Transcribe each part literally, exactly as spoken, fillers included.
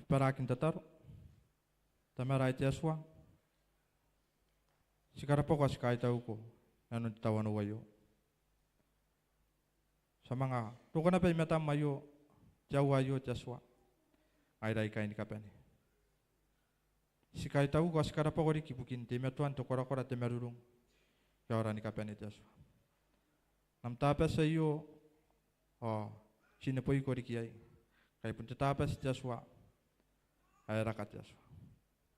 Barakin tataro. Tamara ae te Atua, ti karabwako, ti kaitauko inanon te tawanou aio. Ti a manga roko naba i matam aio, te aoa aio te Atua, ngaira aika ni kabane. Ti kaitauko, ti karabwako riki ibukin teimatoan te korakora, te marurung, ke aora ni kabane te Atua. N am Tabati aio, ao ti neboiko riki iai, ngkai bon te Tabati te Atua ae raka te Atua.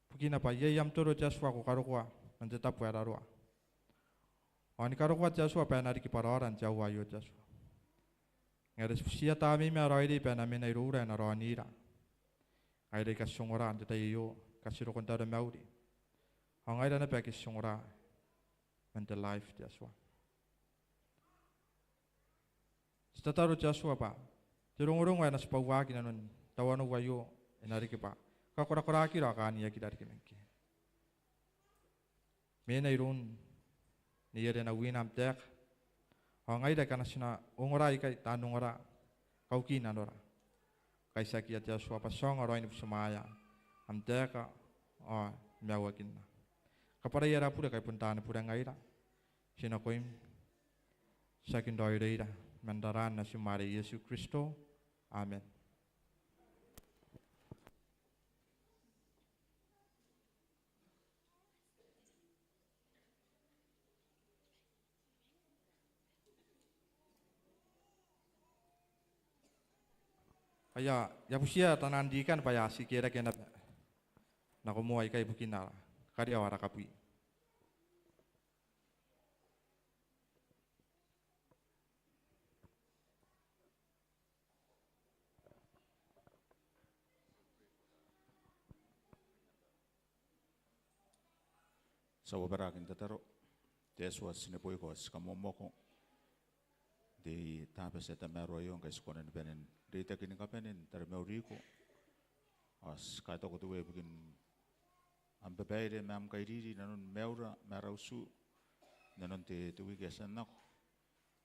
Ibukina bwa iai am toro te Atua ko karokoa man te tabo ae raroa. Ao ni karokoa te Atua bwa e na riki bwa raora n te aoa aio te Atua. Ngaia are ti butiia Tamneim ae raoiroi bwa e na mena iroura, e na raonira. Ngaira aika ti ongora n te tai aio, aika ti roko n taromauri. Ao ngaira naba ake ti ongora man te live te Atua. Ti tataro te Atua bwa te rongorongo ae na tibwauaki inanon tawanou aio e na riki bwa kakorakoraakira ao kaaniakira riki ma ngkoe. Mena iroun Nei Erena Wina am taeka. Ao ngaira aika ti na ongora ikai, taan ongora, kauki nanora. Kaitiakia te Atua bwa ti aonga raoi ni butimwaea am taeka ao ni maiuakinna. Kabwarai ara bure ngkai bon taani bure ngaira. Ti nakoim, tiaki n raoiroira, man raraan Natim are Iesu Kristo. Amen. Ao I a, I a butiia taian deacon bwa a tikerakea naba nako moa ikai ibukin ara karea ao ara kabwi. Ti a bobaraaki n tataro. Te Atua, ti neboiko ao ti kamoamoako n te Tabati ae tamaroa aio, ngkai ti kona ni bane n reitaki ni kabane n taromauriko. Ao ti kaitauko te Uea ibukin am babaire ma am kairiri inanon maiura ma ara utu inanon te, te wiki ae tia n nako.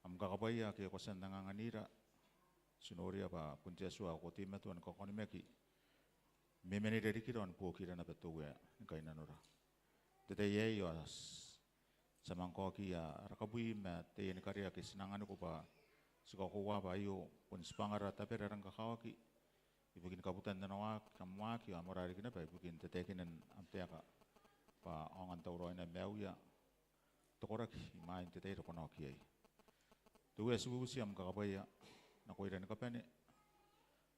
Am kakabwaia ake ko tia n anganganira. Ti noria bwa bon te Atua ae ko teimatoa ni kakaonimaki memenira rikira ao ni buokira naba te Uea ni kainnanora. N te tai aei ao ti a manga kaokia ara kabwi ma taiani karea ake ti na anganiko bwa ti kakoaua bwa aio bon tibwangara tabera ae rang kakawaki ibukin kabutan ana waaki, am waaki, ao moarara riki naba ibukin tataekinan am taeka bwa aonga n tauraoi maiuia te koraki imwain te tai are ko na oki iai. Te Uea, ti wiwiti am kakabwaia nakoira ni kabane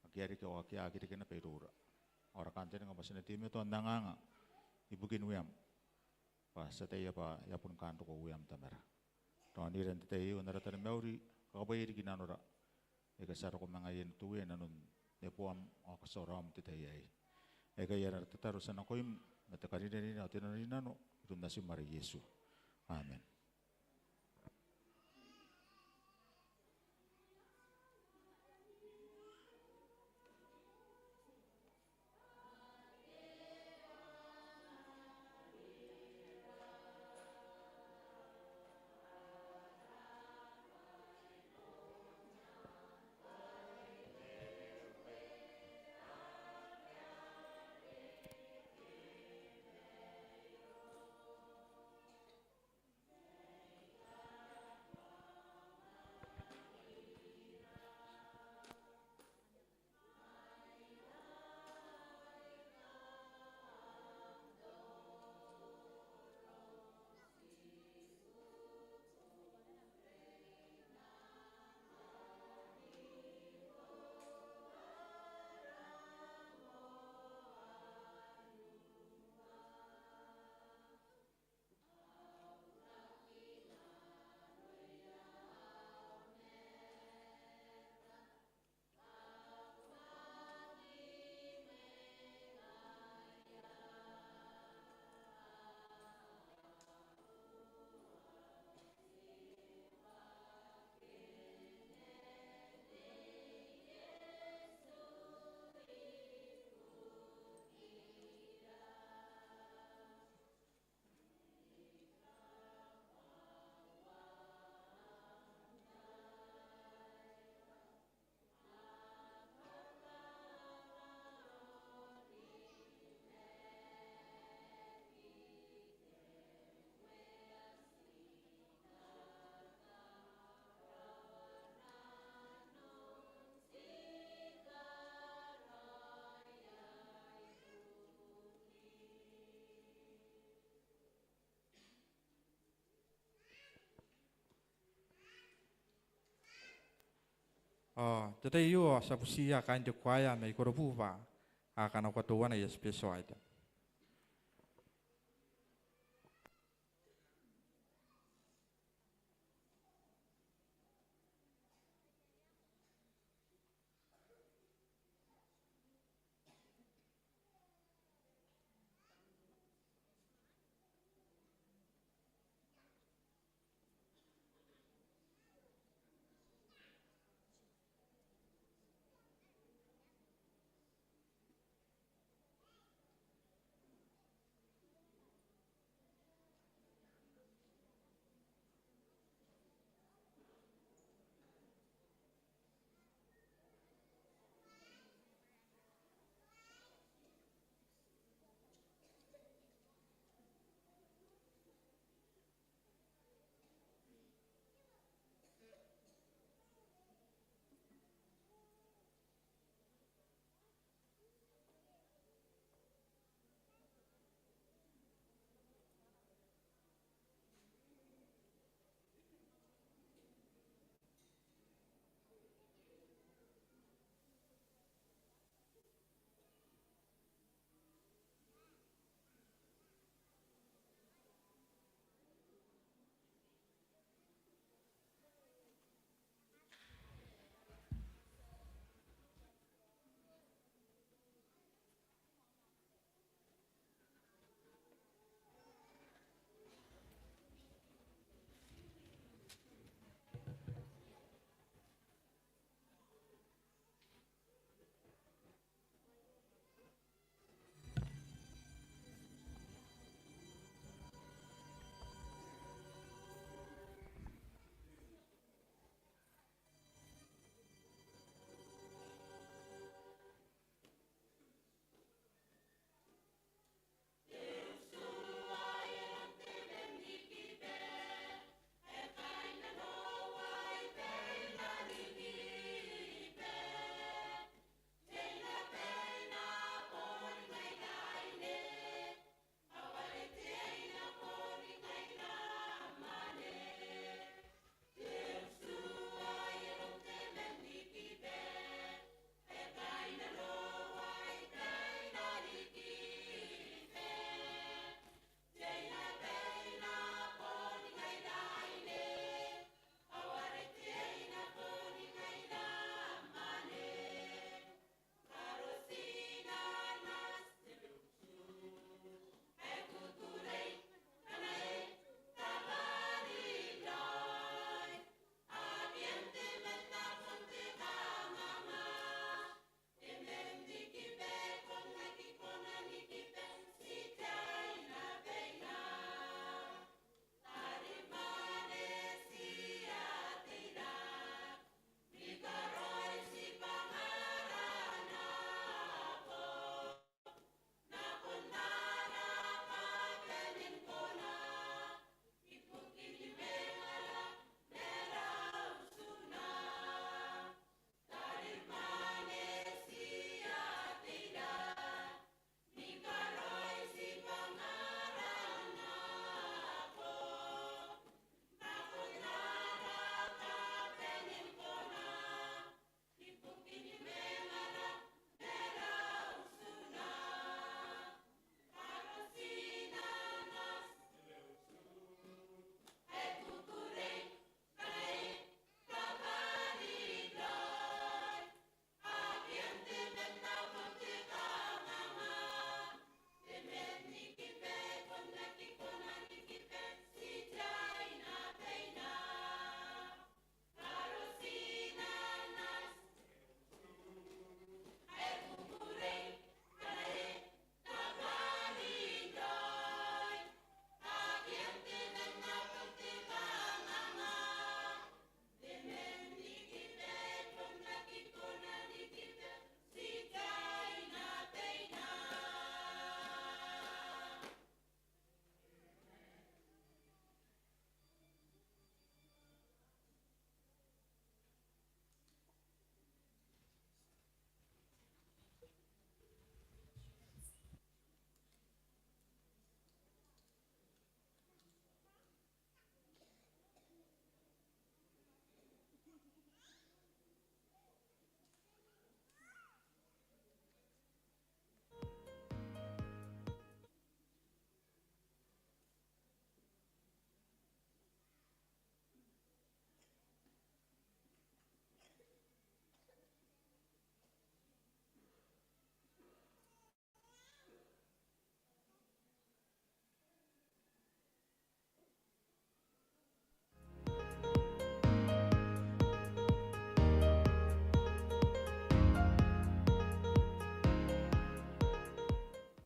ake a reke ao ake a aki reke naba iroura. Ao ara kantaninga bwa ti na teimatoa n anganga ibukin ueam, bwa ti ataia bwa e a boni kaan roko ueam, Tamara. Raonira n te tai aio n ara taromauri, kakabwaia riki nanora aika ti a roko ma ngaia n te Uea inanon neboam ao katiaoraom n te tai aei. Aikai ara tataro ti a nakoim ma te karinerine ao te nanorinano iroun Natim are Iesu. Amen. Ao n te tai aio ao ti a butiia kaain te kuaea mai Korobu bwa a kanakoa teuana aia special item.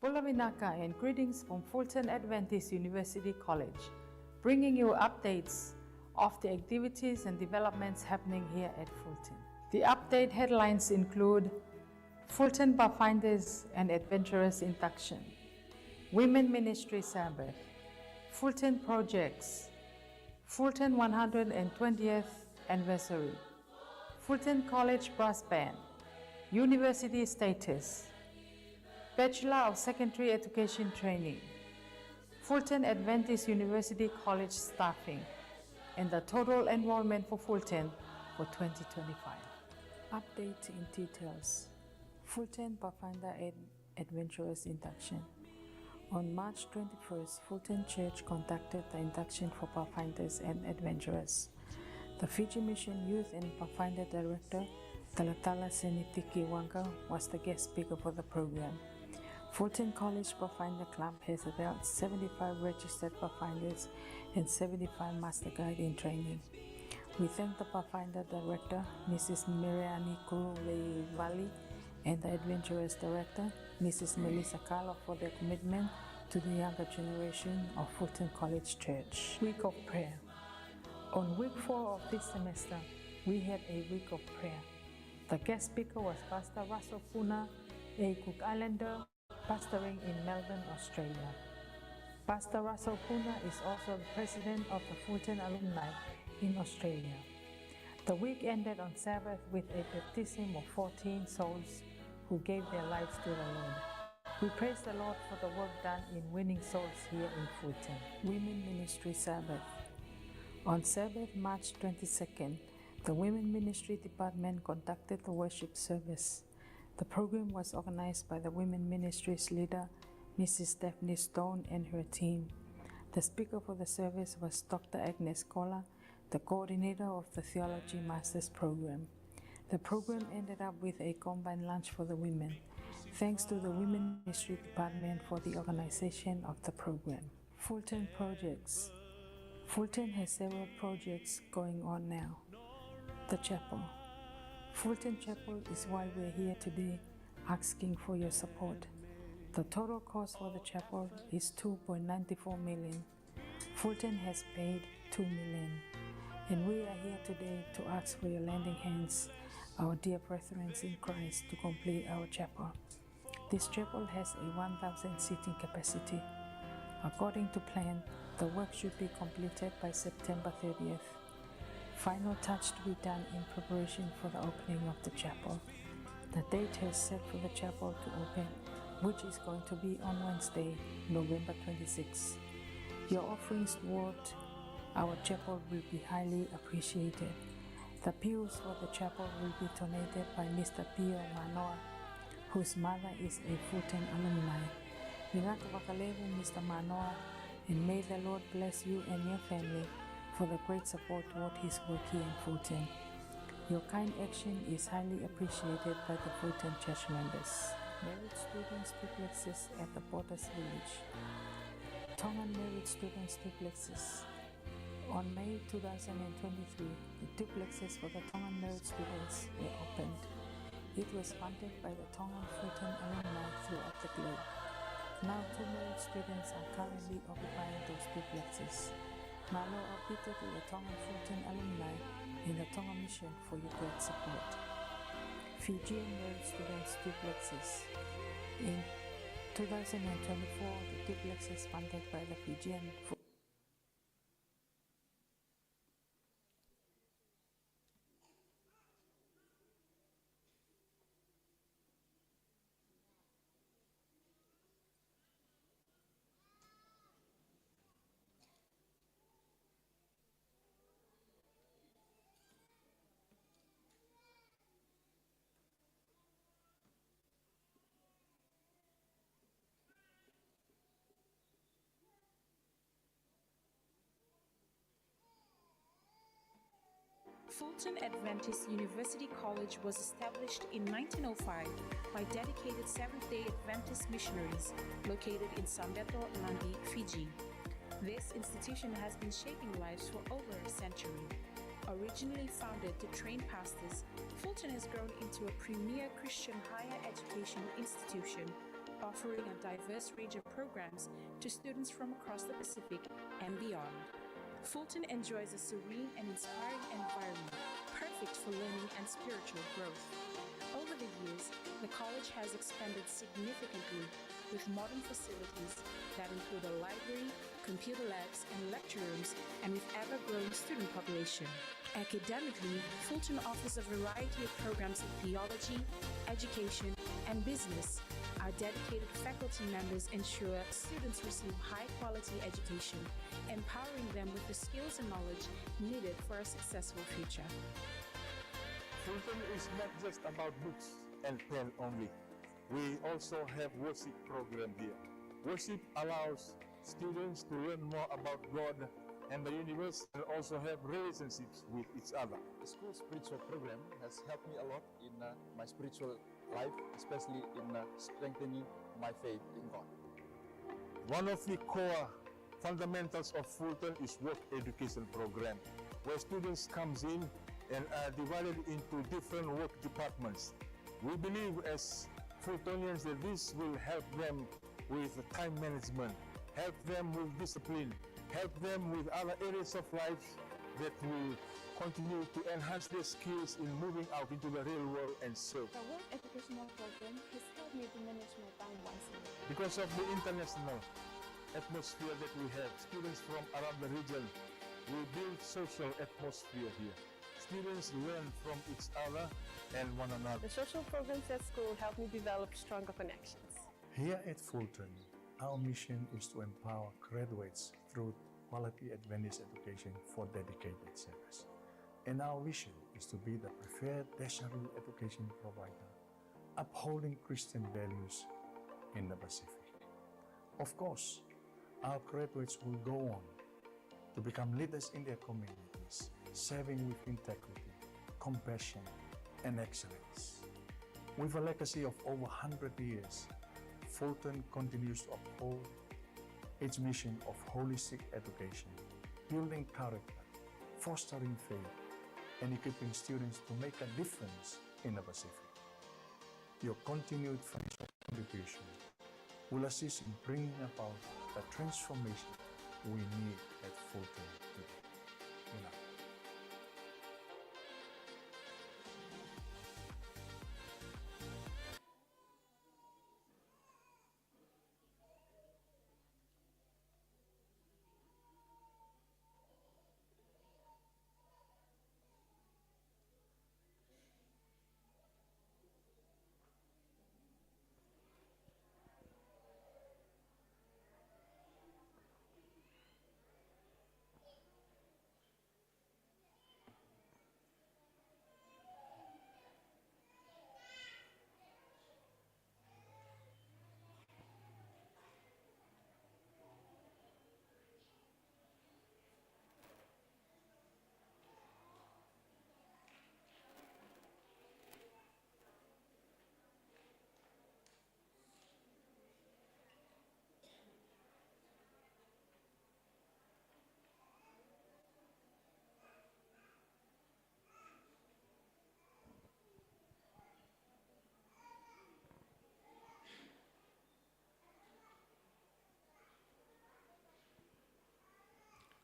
Bula vinaka and greetings from Fulton Adventist University College, bringing you updates of the activities and developments happening here at Fulton. The update headlines include Fulton Pathfinders and Adventurers induction, Women Ministry Sabbath, Fulton projects, Fulton one hundred and twentieth anniversary, Fulton College brass band, university status, Bachelor of Secondary Education training, Fulton Adventist University College staffing, and the total enrollment for Fulton for twenty twenty-five. Update in details. Fulton Pathfinder and Adventurers induction. On March twenty-first, Fulton Church conducted the induction for Pathfinders and Adventurers. The Fiji Mission Youth and Pathfinder Director, Talatala Senitiki Wanga, was the guest speaker for the program. Fulton College Pathfinder Club has about seventy-five registered Pathfinders and seventy-five Master Guide in training. We thank the Pathfinder Director, Missus Miriani Kuruveivali, and the Adventurers Director, Missus Melissa Carlo, for their commitment to the younger generation of Fulton College Church. Week of Prayer. On week four of this semester, we had a week of prayer. The guest speaker was Pastor Russell Puna, a Cook Islander, pastoring in Melbourne, Australia. Pastor Russell Puna is also the president of the Fulton Alumni in Australia. The week ended on Sabbath with a baptism of fourteen souls who gave their lives to the Lord. We praise the Lord for the work done in winning souls here in Fulton. Women Ministry Sabbath. On Sabbath, March twenty-second, the Women Ministry Department conducted the worship service. The program was organized by the Women Ministries leader, Missus Stephanie Stone, and her team. The speaker for the service was Doctor Agnes Kola, the coordinator of the Theology Master's program. The program ended up with a combined lunch for the women. Thanks to the Women Ministry Department for the organization of the program. Fulton projects. Fulton has several projects going on now. The chapel. Fulton Chapel is why we're here today asking for your support. The total cost for the chapel is two point nine four million. Fulton has paid two million. And we are here today to ask for your lending hands, our dear brethren in Christ, to complete our chapel. This chapel has a one thousand seating capacity. According to plan, the work should be completed by September thirtieth. Final touch to be done in preparation for the opening of the chapel. The date is set for the chapel to open, which is going to be on Wednesday, November twenty-sixth. Your offerings toward our chapel will be highly appreciated. The bills for the chapel will be donated by Mister Pio Manoa, whose mother is a Fulton alumni. Rinako Vakalevu, Mister Manoa, and may the Lord bless you and your family for the great support toward his work here in Fulton. Your kind action is highly appreciated by the Fulton church members. Married students duplexes at the Porter's Village. Tongan married students duplexes. On May two thousand and twenty-three, the duplexes for the Tongan married students were opened. It was funded by the Tongan Fulton alumni throughout the globe. Now two married students are currently occupying those duplexes. Malo aupito to the Tongan Fulton alumni and the Tongan Mission for your great support. Fijian married students duplexes. In two thousand and twenty-four, the duplexes funded by the Fijian Fu- Fulton Adventist University College was established in nineteen oh five by dedicated Seventh-day Adventist missionaries located in Sambeto, Nadi, Fiji. This institution has been shaping lives for over a century. Originally founded to train pastors, Fulton has grown into a premier Christian higher education institution offering a diverse range of programs to students from across the Pacific and beyond. Fulton enjoys a serene and inspiring environment, perfect for learning and spiritual growth. Over the years, the college has expanded significantly with modern facilities that include a library, computer labs, and lecture rooms, and with ever-growing student population. Academically, Fulton offers a variety of programs in theology, education, and business. Our dedicated faculty members ensure students receive high-quality education, empowering them with the skills and knowledge needed for a successful future. Fulton is not just about books and pen only. We also have worship program here. Worship allows students to learn more about God and the universe and also have relationships with each other. The school spiritual program has helped me a lot in, uh, my spiritual life, especially in, uh, strengthening my faith in God. One of the core fundamentals of Fulton is work education program, where students comes in and are divided into different work departments. We believe as Fultonians that this will help them with time management, help them with discipline, help them with other areas of life that will continue to enhance their skills in moving out into the real world and serve. The work educational program has helped me to manage my time wisely. Because of the international atmosphere that we have, students from around the region, we build social atmosphere here. Students learn from each other and one another. The social programs at school help me develop stronger connections. Here at Fulton, our mission is to empower graduates through quality Adventist education for dedicated service. And our vision is to be the preferred tertiary education provider, upholding Christian values in the Pacific. Of course, our graduates will go on to become leaders in their communities, serving with integrity, compassion, and excellence. With a legacy of over hundred years, Fulton continues to uphold its mission of holistic education, building character, fostering faith, and equipping students to make a difference in the Pacific. Your continued financial contribution will assist in bringing about the transformation we need at Fulton today. Ina.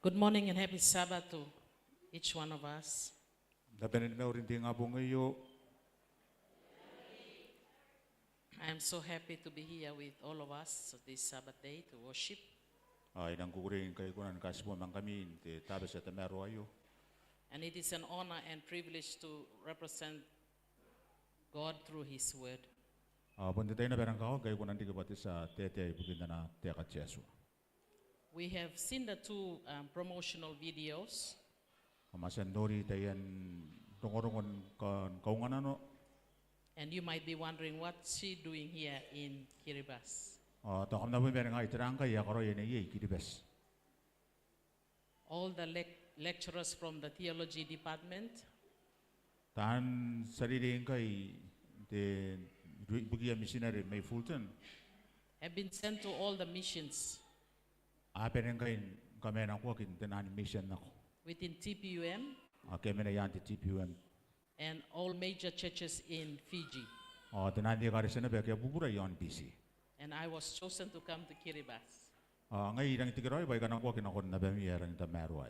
Good morning and happy Sabbath to each one of us. N na bane ni mauri n te ingabong aio. I am so happy to be here with all of us this Sabbath day to worship. Ao I nang kukurei ngkai I kona ni kaitibo ma ngkami n te Tabati ae tamaroa aio. And it is an honor and privilege to represent God through His Word. Ao bon te tai naba ae rang kakawaki ngkai I kona n riki bwa te tia taetae ibukin ana taeka te Atua. We have seen the two, um, promotional videos. Kam a tia n nori taian rongorongo ni ka-, ni kaunganano. And you might be wondering, what's she doing here in Kiribati? Ao tao kam na bon maringa tera ngkai e a karaoia neiei i Kiribati. All the lec-, lecturers from the theology department Taan tia reirei ngkai n te, ibukiia mitinare mai Fulton have been sent to all the missions. A bane ngkai ni kamanakoaki n te naan mission nako. Within T P U M. Ake a mena i aan te T P U M. And all major churches in Fiji. Ao te naan ekaretia naba ake a bubura i aon Biti. And I was chosen to come to Kiribati. Ao ngai I rangi n tekeraoi bwa I kanakoaki nakon abami ae rangi n tamaroa.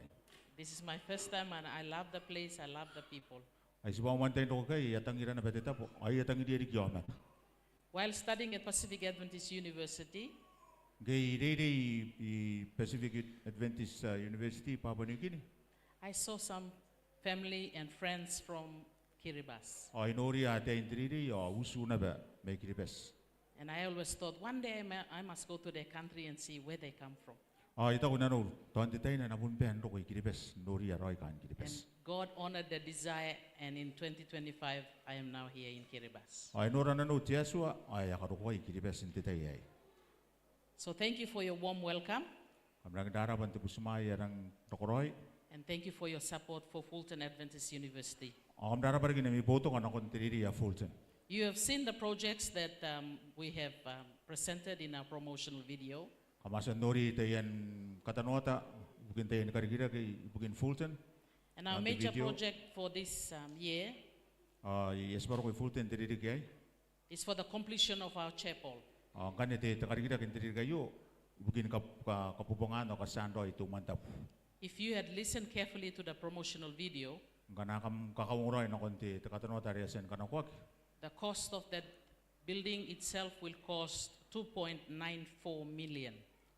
This is my first time and I love the place, I love the people. Ai tibwa au moan tai n roko ikai, I a tangira naba te tabo, ao I a tangiria riki aomata. While studying at Pacific Adventist University, ngke I reirei i, i Pacific Adventist, uh, University, Papua New Guinea, I saw some family and friends from Kiribati. Ao I noria ataei n te reirei ao utu naba mai Kiribati. And I always thought, one day I mu-, I must go to their country and see where they come from. Ao I taku nanou, tao n te tai ae N na bon bae n roko i Kiribati, n noria raoi kaain Kiribati. And God honored the desire, and in twenty twenty-five, I am now here in Kiribati. Ao e nora nanou te Atua, ao e a karokoai i Kiribati n te tai aei. So thank you for your warm welcome. Kam rangi n rarabwa n te butimwaai ae rangi n nakoraoi. And thank you for your support for Fulton Adventist University. Ao kam rarabwa riki n ami boutoka nakon te reirei ae Fulton. You have seen the projects that, um, we have, um, presented in our promotional video. Kam a tia n nori taian katanoata ibukin taian karikirake ibukin Fulton. And our major project for this, um, year, ao ae ti a tia n roko i Fulton n te ririki aei, is for the completion of our chapel. Ao ngkanne te, te karikirake n te ririki aio ibukin ka, ka, kabobongan ao katean raoi te umwantabu. If you had listened carefully to the promotional video, ngkana kam kakauongo raoi nakon te, te katanoata are e a tia ni kanakoaki, the cost of that building itself will cost two point nine four million.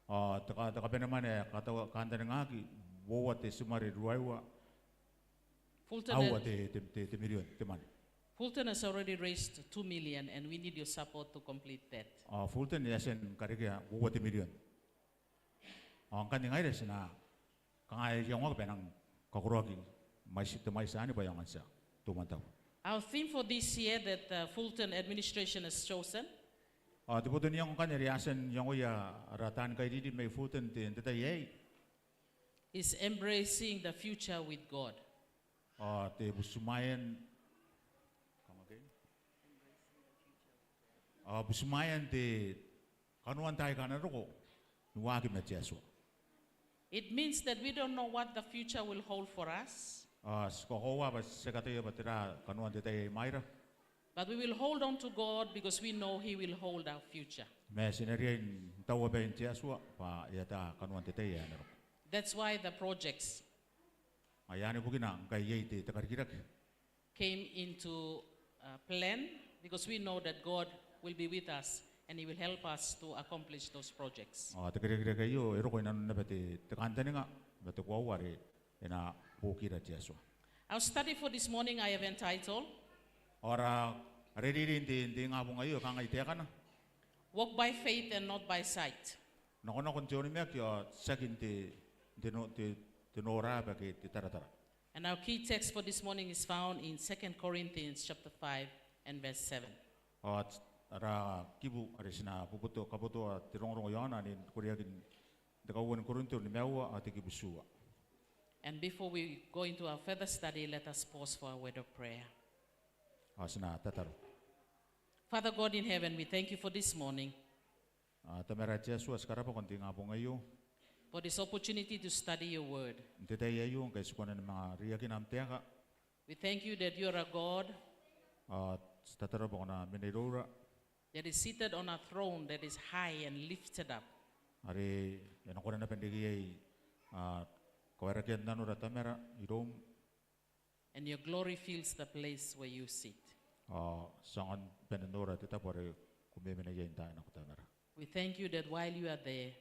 Ao te ka, te kabanemwane ae kataua, kantaningaaki, uoua te timare ruaiwa, Fulton aua has te, te, te, te mirion te mwane. Fulton has already raised two million and we need your support to complete that. Ao Fulton e a tia ni karekea uoua te mirion. Ao ngkanne ngaira ti na kanga e iangoaki bwa e nang kakoroaki mwaiti, te mwaiti anne bwa e aonga n tia te umwantabu. Our theme for this year that, uh, Fulton administration has chosen, ao te boto n iango ngkanne are a tia n iangoia ara taani kairiri mai Fulton n te, n te tai aei, is embracing the future with God. Ao te butimwaean, come again? Ao butimwaean te kanoan taai aika a na roko n waaki ma te Atua. It means that we don't know what the future will hold for us. Ao ti kakoaua bwa ti aki ataia bwa tera kanoan te tai aei imwaira. But we will hold on to God because we know He will hold our future. Ma ti na riai n taua bain te Atua bwa e ata kanoan te tai ae na roko. That's why the projects, ngaia anne bukina ngkai iai te, te karikirake, came into, uh, plan because we know that God will be with us and He will help us to accomplish those projects. Ao te karikirake aio e roko inanon naba te, te kantaninga ma te koaua are e na buokira te Atua. Our study for this morning I have entitled, ao ara, ara reirei n te, n te ingabong aio e kangai taekana, Walk by faith and not by sight. Nakonako n te onimaaki ao tiaki n te, n te no, te, te noora bwa ke te taratara. And our key text for this morning is found in Second Corinthians chapter five and verse seven. Ao ara kibu are ti na boboto, kabotoa te rongorongo iaona anne n koreaki n te kauoua ni Korinto nimaua ao te kibu tiua. And before we go into our further study, let us pause for a word of prayer. Ao ti na tataro. Father God in heaven, we thank you for this morning. Ao Tamara te Atua, ti karabwako n te ingabong aio, for this opportunity to study your word. N te tai aio ngkai ti kona ni manga reiakina am taeka. We thank you that you are a God, ao ti tataro bwa ko na mena iroura, that is seated on a throne that is high and lifted up, are e na kona naba n reke iai, a, kawaerakean nanora Tamara iroum. And your glory fills the place where you sit. Ao ti aonga ni bane n nora te tabo are ko memena iai n taai nako Tamara. We thank you that while you are there,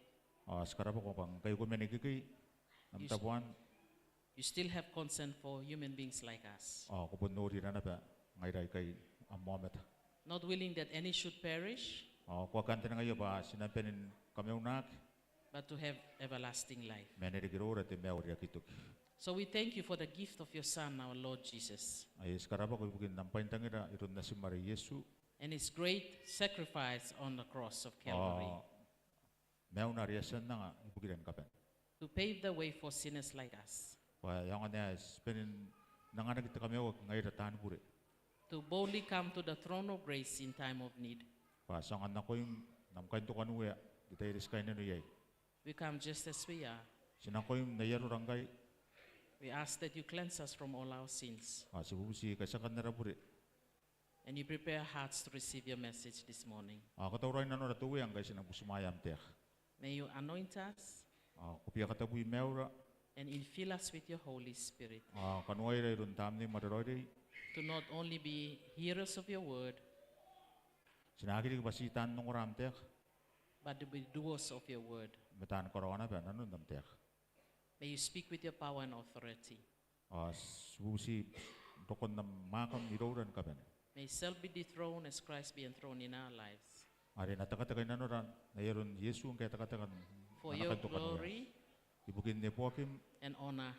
ao ti karabwako bwa ngkai ko mena ikekei n am tabo anne, you still have concern for human beings like us. Ao ko bon norira naba ngaira aikai am aomata. Not willing that any should perish, ao ko a kantaningaia bwa ti na bane ni kamaunaaki, but to have everlasting life. Ma e na reke iroura te maiu are aki toki. So we thank you for the gift of your Son, our Lord Jesus. Ao ti karabwako ibukin am bwaintangira iroun Natim are Iesu. And his great sacrifice on the cross of Calvary. Ao maiuna are e a tia n anga ibukira ni kabane. To pave the way for sinners like us. Bwa e aonga n ae ti bane n anganaki te kamaiuaki ngaira taani bure. To boldly come to the throne of grace in time of need. Bwa ti aonga n nakoim n am kaintokanuea n te tai are ti kainnano iai. We come just as we are. Ti nakoim n ai arora ngkai. We ask that you cleanse us from all our sins. Ao ti bubuti kaitiakan ara bure. And you prepare hearts to receive your message this morning. Ao ko tauraoi nanora te Uea ngkai ti na butimwaea am taeka. May you anoint us. Ao ko bia katabui maiura. And infill us with your Holy Spirit. Ao kanoaira iroun Tamnei ma te raoiroi. To not only be hearers of your word, ti na aki riki bwa ti taan ongora n am taeka, but to be doers of your word. Ma taan karaoa naba nanon am taeka. May you speak with your power and authority. Ao ti bubuti rokon am mwaaka iroura ni kabane. May self be dethroned as Christ be enthroned in our lives. Are e na tekateka i nanora n ai aron Iesu ngke e tekateka n ana kantoka. For your glory. Ibukin neboakim. And honor.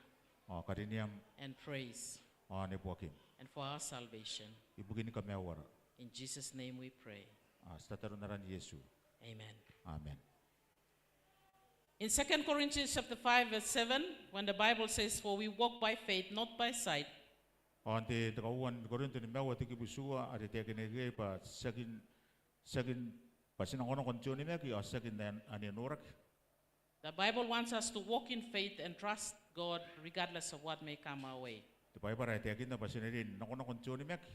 Ao karineam. And praise. Ao neboakim. And for our salvation. Ibukin kamaiuara. In Jesus' name we pray. Ao ti tataro n aran Iesu. Amen. Amen. In Second Corinthians chapter five verse seven, when the Bible says, "For we walk by faith, not by sight." Ao n te, te kauoua ni Korinto nimaua te kibu itiua, are e taekinaki iai bwa tiaki n, tiaki n, bwa ti nakonako n te onimaki, ao tiaki n ane noraki. The Bible wants us to walk in faith and trust God regardless of what may come our way. Te Baibara e taekinna bwa ti na riai n nakonako n te onimaki,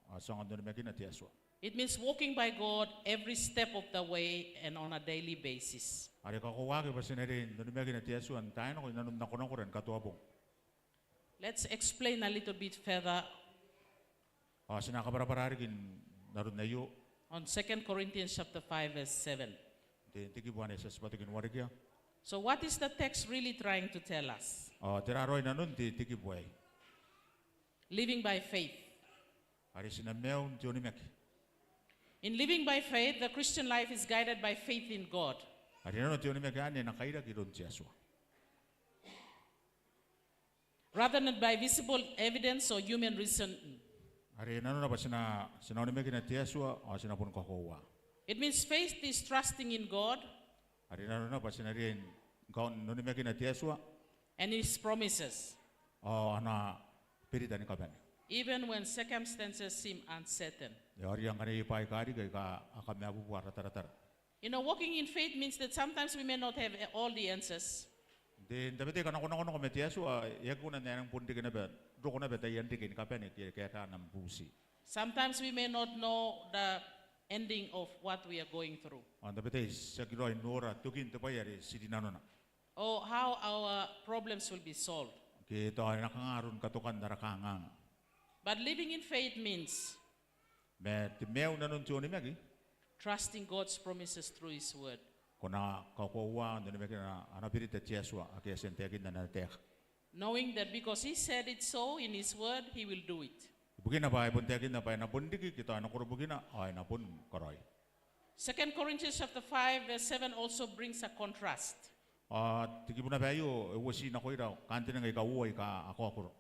ao ti aonga n onimakina te Atua. It means walking by God every step of the way and on a daily basis. Are e kakoauaki bwa ti na riai n onimakina te Atua n taai nako, i nanon nakonakora ni katoabong. Let's explain a little bit further. Ao ti na kabwarabwara riki n aron aio. On Second Corinthians chapter five verse seven. Te, te kibu anne ti a tia batoki n warekia. So what is the text really trying to tell us? Ao tera raoi nanon te, te kibu aei? Living by faith. Are ti na maiu n te onimaki. In living by faith, the Christian life is guided by faith in God. Are nanona te onimaki anne e na kairaki iroun te Atua. Rather than by visible evidence or human reason. Are nanona bwa ti na, ti na onimakina te Atua, ao ti na boni kakoaua. It means faith is trusting in God. Are nanona bwa ti na riai n, n onimakina te Atua. And his promises. Ao ana berita ni kabane. Even when circumstances seem uncertain. Ao ngaia ngkanne i bwaai aika riki aika a kamabubua ara taratara. You know, walking in faith means that sometimes we may not have all the answers. N te, n tabetai kanakonakonako ma te Atua, e aki kona n ae e nang bon reke naba, roko naba taian reke ni kabane ke, ke aika a na bubuti. Sometimes we may not know the ending of what we are going through. Ao n tabetai ti aki raoi nora tokin te bwai are ti rinanona. Or how our problems will be solved. Ke tao e na kanga aron katokan ara kanganga. But living in faith means. Ma te maiu nanon te onimaki. Trusting God's promises through his word. Ko na kakoaua n onimakina ana berita te Atua ake e a tia n taekinna n ana taeka. Knowing that because he said it so in his word, he will do it. Ibukina bwa e bon taekinna bwa e na bon riki ke tao e na koro ibukina, ao e na bon karaoi. Second Corinthians chapter five verse seven also brings a contrast. Ao te kibu naba aio e uoti nakoira kantaninga aika uoua aika a kaokoro.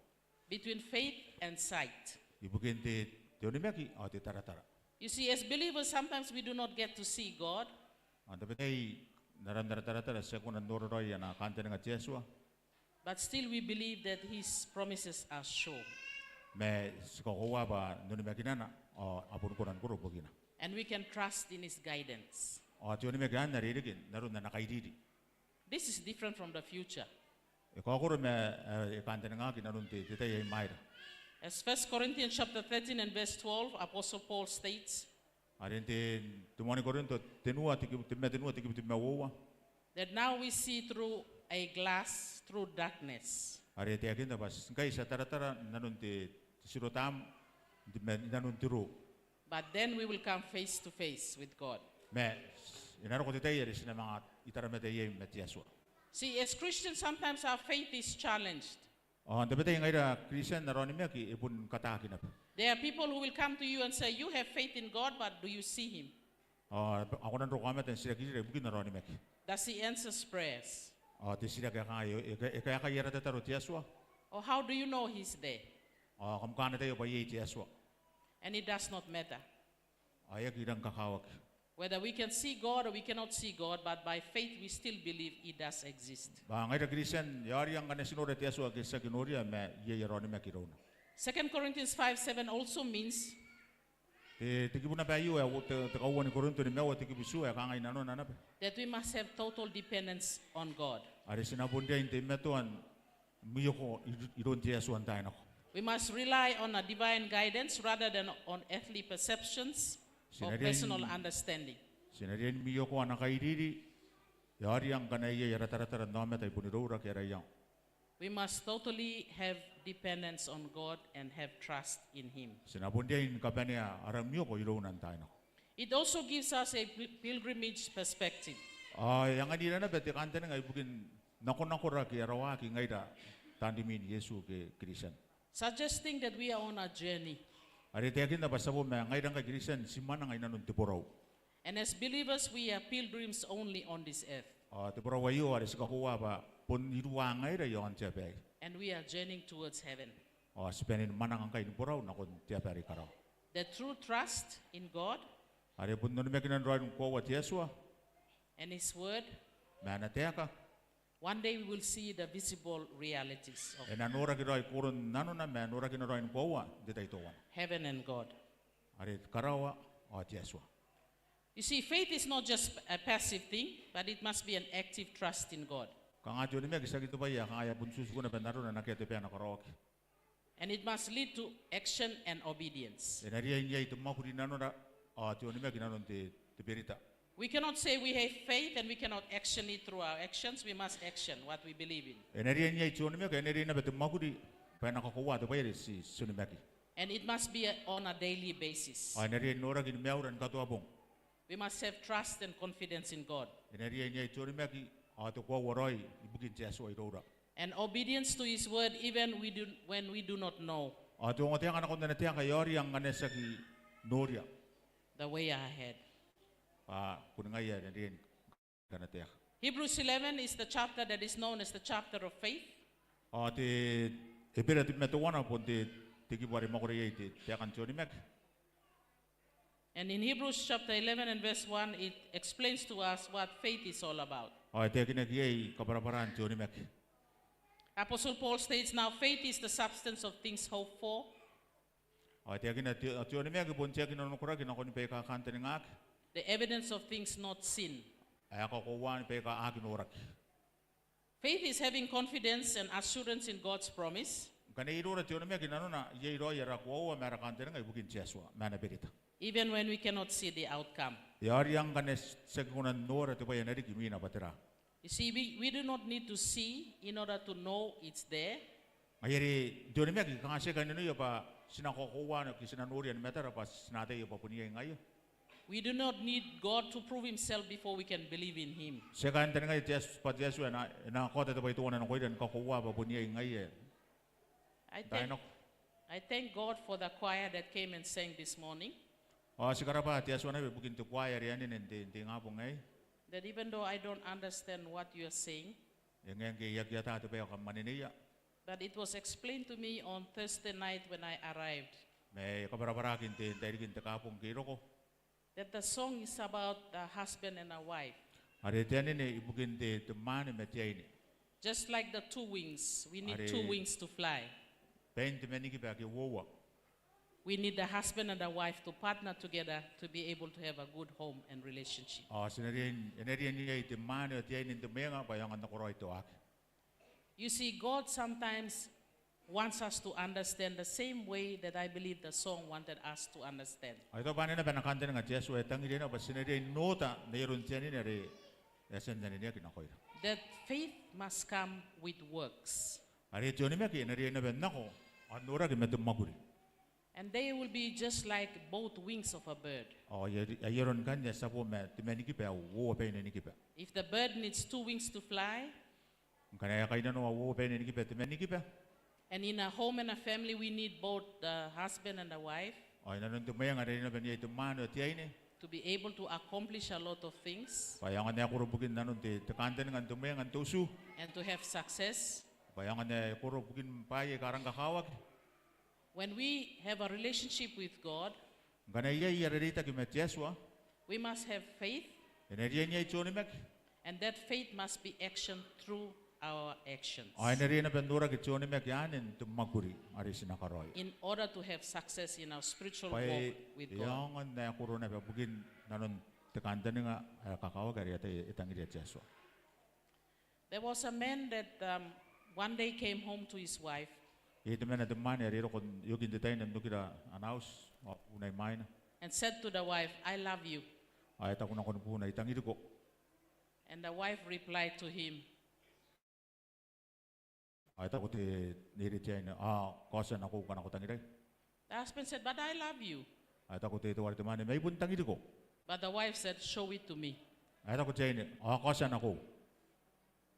Between faith and sight. Ibukin te, te onimaki ao te taratara. You see, as believers, sometimes we do not get to see God. Ao n tabetai n aron ara taratara ti aki kona n nora raoi ana kantaninga te Atua. But still we believe that his promises are sure. Ma ti kakoaua bwa n onimakinana ao a boni kona ni koro ibukina. And we can trust in his guidance. Ao te onimaki anne are e reke n aron ana kairiri. This is different from the future. E kaokoro ma, e, e kantaningaki n aron te, te tai ae imwaira. As First Corinthians chapter thirteen and verse twelve, Apostle Paul states, are n te, te moan Korinto tenua te kibu, tenua te kibu uoua. That now we see through a glass, through darkness. Are e taekinna bwa ngkai ti a taratara n aron te, te tirotam, n te, ma, n aron te roo. But then we will come face to face with God. Ma e na roko te tai are ti na manga itaramata iai ma te Atua. See, as Christians, sometimes our faith is challenged. Ao n tabetai ngaira Kristian ara onimaki e bon kataaki naba. There are people who will come to you and say, "You have faith in God, but do you see him?" Ao a kona n roko aomata n titirakinira ibukin ara onimaki. Does he answers prayers? Ao te titiraki ae kangai, e, e, e kaekai ara tataro te Atua? Or how do you know he's there? Ao kam kan ataia bwa iai te Atua? And it does not matter. Ao e aki rang kakawaki. Whether we can see God or we cannot see God, but by faith we still believe he does exist. Bwa ngaira Kristian, e aoria ngkana ti nora te Atua ke ti aki noria, ma iai ara onimaki irouna. Second Corinthians five seven also means Te, te kibu naba aio ae, te, te kauoua ni Korinto nimaua te kibu itiua ae kangai nanona naba. That we must have total dependence on God. Are ti na bon riai n teimatoa n mwioko ir-, iroun te Atua n taai nako. We must rely on a divine guidance rather than on earthly perceptions or personal understanding. Ti na riai ni mwiokoa ana kairiri, e aoria ngkana iai ara taratara n aomata i bon iroura ke ara iango. We must totally have dependence on God and have trust in Him. Ti na bon riai ni kabanea ara mwioko irouna n taai nako. It also gives us a pil-, pilgrimage perspective. Ao e anganira naba te kantaninga ibukin nakonakora ke ara waaki ngaira taan rimwin Iesu ke Kristian. Suggesting that we are on a journey. Are taekinna bwa ti a bo ma ngaira ngkai Kristian ti mwananga i nanon te borau. And as believers, we are pilgrims only on this earth. Ao te borau aio are ti kakoaua bwa bon iruwa ngaira i aon te aba aei. And we are journeying towards heaven. Ao ti bane ni mwananga ngkai ni borau nakon te aba are i karawa. The true trust in God Are bon onimakinana raoi ni koaua te Atua and His word ma ana taeka. One day we will see the visible realities of E na noraki raoi koron nanona ma norakina raoi ni koaua n te tai teuana. Heaven and God. Are karawa ao te Atua. You see, faith is not just a passive thing, but it must be an active trust in God. Kanga te onimaki tiaki te bwai ae kanga e a bon tutuku naba n arona n akea te bwai ae na karaoaki. And it must lead to action and obedience. E na riai n iai te mwakuri nanona ao te onimaki nanon te, te berita. We cannot say we have faith and we cannot action it through our actions. We must action what we believe in. E na riai n iai te onimaki, e na riai naba te mwakuri bwa e na kakoaua te bwai are ti, ti onimaki. And it must be a, on a daily basis. Ao e na riai n noraki ni maiura ni katoa bong. We must have trust and confidence in God. E na riai n iai te onimaki ao te koaua raoi ibukin te Atua iroura. And obedience to His word even we do, when we do not know Ao te ongotaeka nakon ana taeka e aoria ngkana ti aki noria the way ahead. Bwa kunnikai ae e na riai n ngkana taeka. Hebrews eleven is the chapter that is known as the chapter of faith. Ao te Ebera tebwi ma teuana bon te, te kibu are e mwakorea iai te, taekan te onimaki. And in Hebrews chapter eleven and verse one, it explains to us what faith is all about. Ao e taekinaki iai kabwarabwaraan te onimaki. Apostle Paul states, "Now faith is the substance of things hoped for." Ao e taekina te, te onimaki bon te aki nanokoraki nakoni baika kantaningaki. The evidence of things not seen. Ae kakoauaan baika aki noraki. Faith is having confidence and assurance in God's promise. Ngkana iai iroura te onimaki nanona iai raoi ara koaua ma ara kantaninga ibukin te Atua ma ana berita. Even when we cannot see the outcome. E aoria ngkana ti aki kona n nora te bwai ae na riki imwina bwa tera. You see, we, we do not need to see in order to know it's there. Ngaia are te onimaki kanga ti aki kainnanoia bwa ti na kakoaua ke ti na noria ni matara bwa ti na ataia bwa bon iai ngaia. We do not need God to prove Himself before we can believe in Him. Ti aki kantaningaia te Atua, bwa te Atua e na, e na kaota te bwai teuana nakoira ni kakoaua bwa bon iai ngaia. I thank, I thank God for the choir that came and sang this morning. Ao ti karabwa te Atua naba ibukin te kuaea are e anene n te, n te ingabong aei. That even though I don't understand what you are saying, E ngae ngke I aki ata te bwai ae kam aneneia. But it was explained to me on Thursday night when I arrived. Ma e kabwarabwaraki n te, n tairikin te Kaabong ngke I roko. That the song is about the husband and a wife. Are te anene ibukin te, te mwaane ma te aine. Just like the two wings, we need two wings to fly. Bain te manikiba ake uoua. We need the husband and the wife to partner together to be able to have a good home and relationship. Ao ti na riai, e na riai n iai te mwaane ao te aine n te mwenga bwa e aonga n nakoraoi te waaki. You see, God sometimes wants us to understand the same way that I believe the song wanted us to understand. Ao I taku bwa anne naba ana kantaninga te Atua, e tangiria naba bwa ti na riai n oota n ai aron te anene are e a tia n aneneaki nakoira. That faith must come with works. Are te onimaki e na riai naba n nako ao n noraki ma te mwakuri. And they will be just like both wings of a bird. Ao ai, ai aroni ngkanne ae ti a bo ma te manikiba ae uoua baina nikiba. If the bird needs two wings to fly, Ngkana e a kainnanoa uoua baina nikiba te manikiba. And in a home and a family, we need both the husband and the wife. Ao i nanon te mwenga e na riai naba n iai te mwaane ao te aine. To be able to accomplish a lot of things. Bwa e aonga n ae koro bukin nanon te, te kantaninga n te mwenga n te utu. And to have success. Bwa e aonga n ae koro bukin bwaai aika rangi kakawaki. When we have a relationship with God, Ngkana iai ara reitaki ma te Atua. We must have faith. E na riai n iai te onimaki. And that faith must be action through our actions. Ao e na riai naba n noraki te onimaki anne n te mwakuri are ti na karaoia. In order to have success in our spiritual walk with God. Bwa e aonga n ae koro naba bukin nanon te kantaninga ae kakawaki are e tangiria te Atua. There was a man that, um, one day came home to his wife. Iai temanna te mwaane are e roko n iokin te tai n okira ana auti ao buuna imwaina. And said to the wife, "I love you." Ao e taku nakon buuna, "I tangiriko." And the wife replied to him, Ao e taku te neierei te aine, "Ao kaotia nakou ngkana ko tangirai." The husband said, "But I love you." Ao e taku te, teuare te mwaane, "Ma I bon tangiriko." But the wife said, "Show it to me." Ao e taku te aine, "Ao kaotia nakou."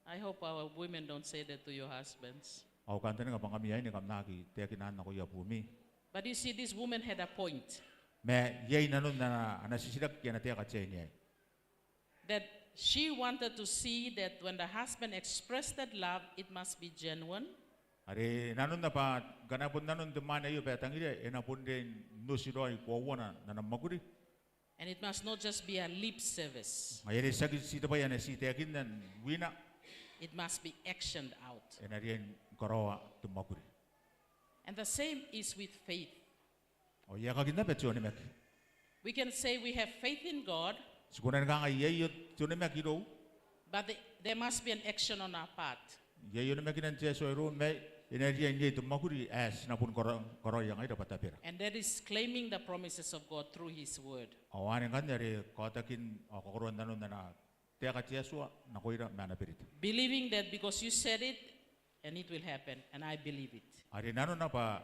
I hope our women don't say that to your husbands. Ao I kantaninga bwa ngkami aine kam na aki taekinna nakoia buumi. But you see, this woman had a point. Ma iai nanon ana, ana titiraki ana taeka te aine aei. That she wanted to see that when the husband expressed that love, it must be genuine. Are nanona bwa ngkana bon nanon te mwaane aio bwa e tangiria, e na bon riai n oti raoi koauana n ana mwakuri. And it must not just be a lip service. Ngaia are tiaki ti te bwai ae na ti taekinna n wina. It must be actioned out. E na riai ni karaoa te mwakuri. And the same is with faith. Ao e aekakin naba te onimaki. We can say we have faith in God. Ti kona ni kangai iai te onimaki irou. But the, there must be an action on our part. Iai onimakinan te Atua irou ma e na riai n iai te mwakuri ae ti na bon kara-, karaoia ngaira bwa tabera. And that is claiming the promises of God through His Word. Ao anne ngkanne are kaotakin ao kakoroan nanon ana taeka te Atua nakoira ma ana berita. Believing that because you said it, and it will happen, and I believe it. Are nanona bwa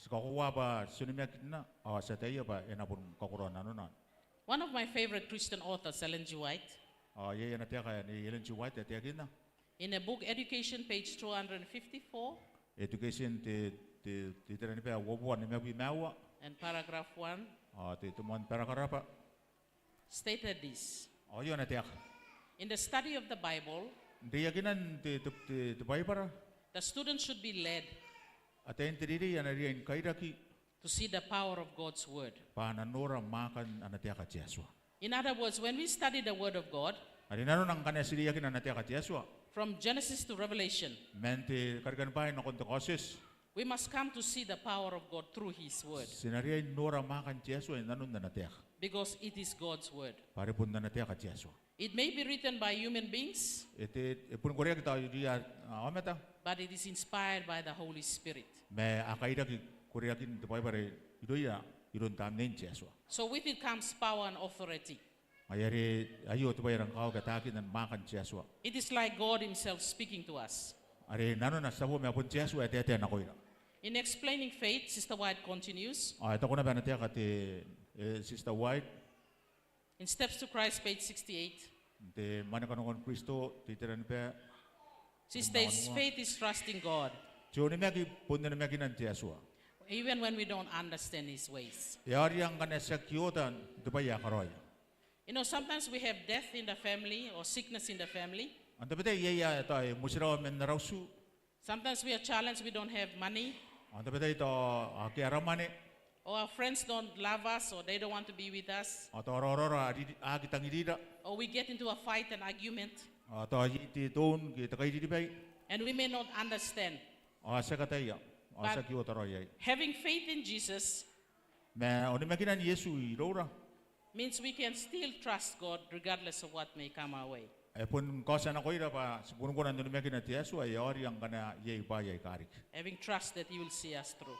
ti kakoaua bwa ti onimakinna, ao ti ataia bwa e na bon kakoroa nanona. One of my favorite Christian authors, Ellen G. White, Ao iai ana taeka ae Ellen G. White ae taekinna. In a book, Education, page two hundred fifty-four. Education te, te, te iteraniba uabubua nimabwi ma aua. And paragraph one. Ao te, te moan parakarapa. Stated this. Ao aio ana taeka. In the study of the Bible, N reiakinan te, te, te, te Baibara, the student should be led ataein te reirei a na riai ni kairaki to see the power of God's word. Bwa a na nora mwaakan ana taeka te Atua. In other words, when we study the word of God, Are nanona ngkana ti reiakina ana taeka te Atua, from Genesis to Revelation, man te Karikani Bwaai nakon te Kaotioti, we must come to see the power of God through His word. Ti na riai n nora mwaakan te Atua i nanon ana taeka. Because it is God's word. Bwa are bon ana taeka te Atua. It may be written by human beings, E te, e boni koreaki tao irouia aomata. But it is inspired by the Holy Spirit. Ma a kairaki koreakin te Baibara irouia iroun Tamnein te Atua. So with it comes power and authority. Ngaia are aio te bwai ae rang kakawaki ataakin mwaakan te Atua. It is like God Himself speaking to us. Are nanona ti a bon ma bon te Atua ae taetae nakoira. In explaining faith, Sister White continues, Ao e taku naba ana taeka te, e, Sister White. In Steps to Christ, page sixty-eight, Te Mwane Kanoan Kristo, te iteraniba. She states, faith is trusting God. Te onimaki bon onimakinan te Atua. Even when we don't understand His ways. E aoria ngkana ti aki oota n te bwai ae karaoia. You know, sometimes we have death in the family or sickness in the family. Ao n tabetai iai ae tao e motirawa man ara utu. Sometimes we are challenged, we don't have money. Ao n tabetai tao akea ara mwane. Or our friends don't love us or they don't want to be with us. Ao tao raoraora a aki tangirira. Or we get into a fight, an argument. Ao tao iai te toun ke te kairiribai. And we may not understand. Ao ti aki ataia. Ao ti aki oota raoi iai. But having faith in Jesus, Ma onimakinan Iesu iroura means we can still trust God regardless of what may come our way. E bon kaotia nakoira bwa ti bon kona n onimakina te Atua, e aoria ngkana iai bwaai aika riki. Having trust that He will see us through.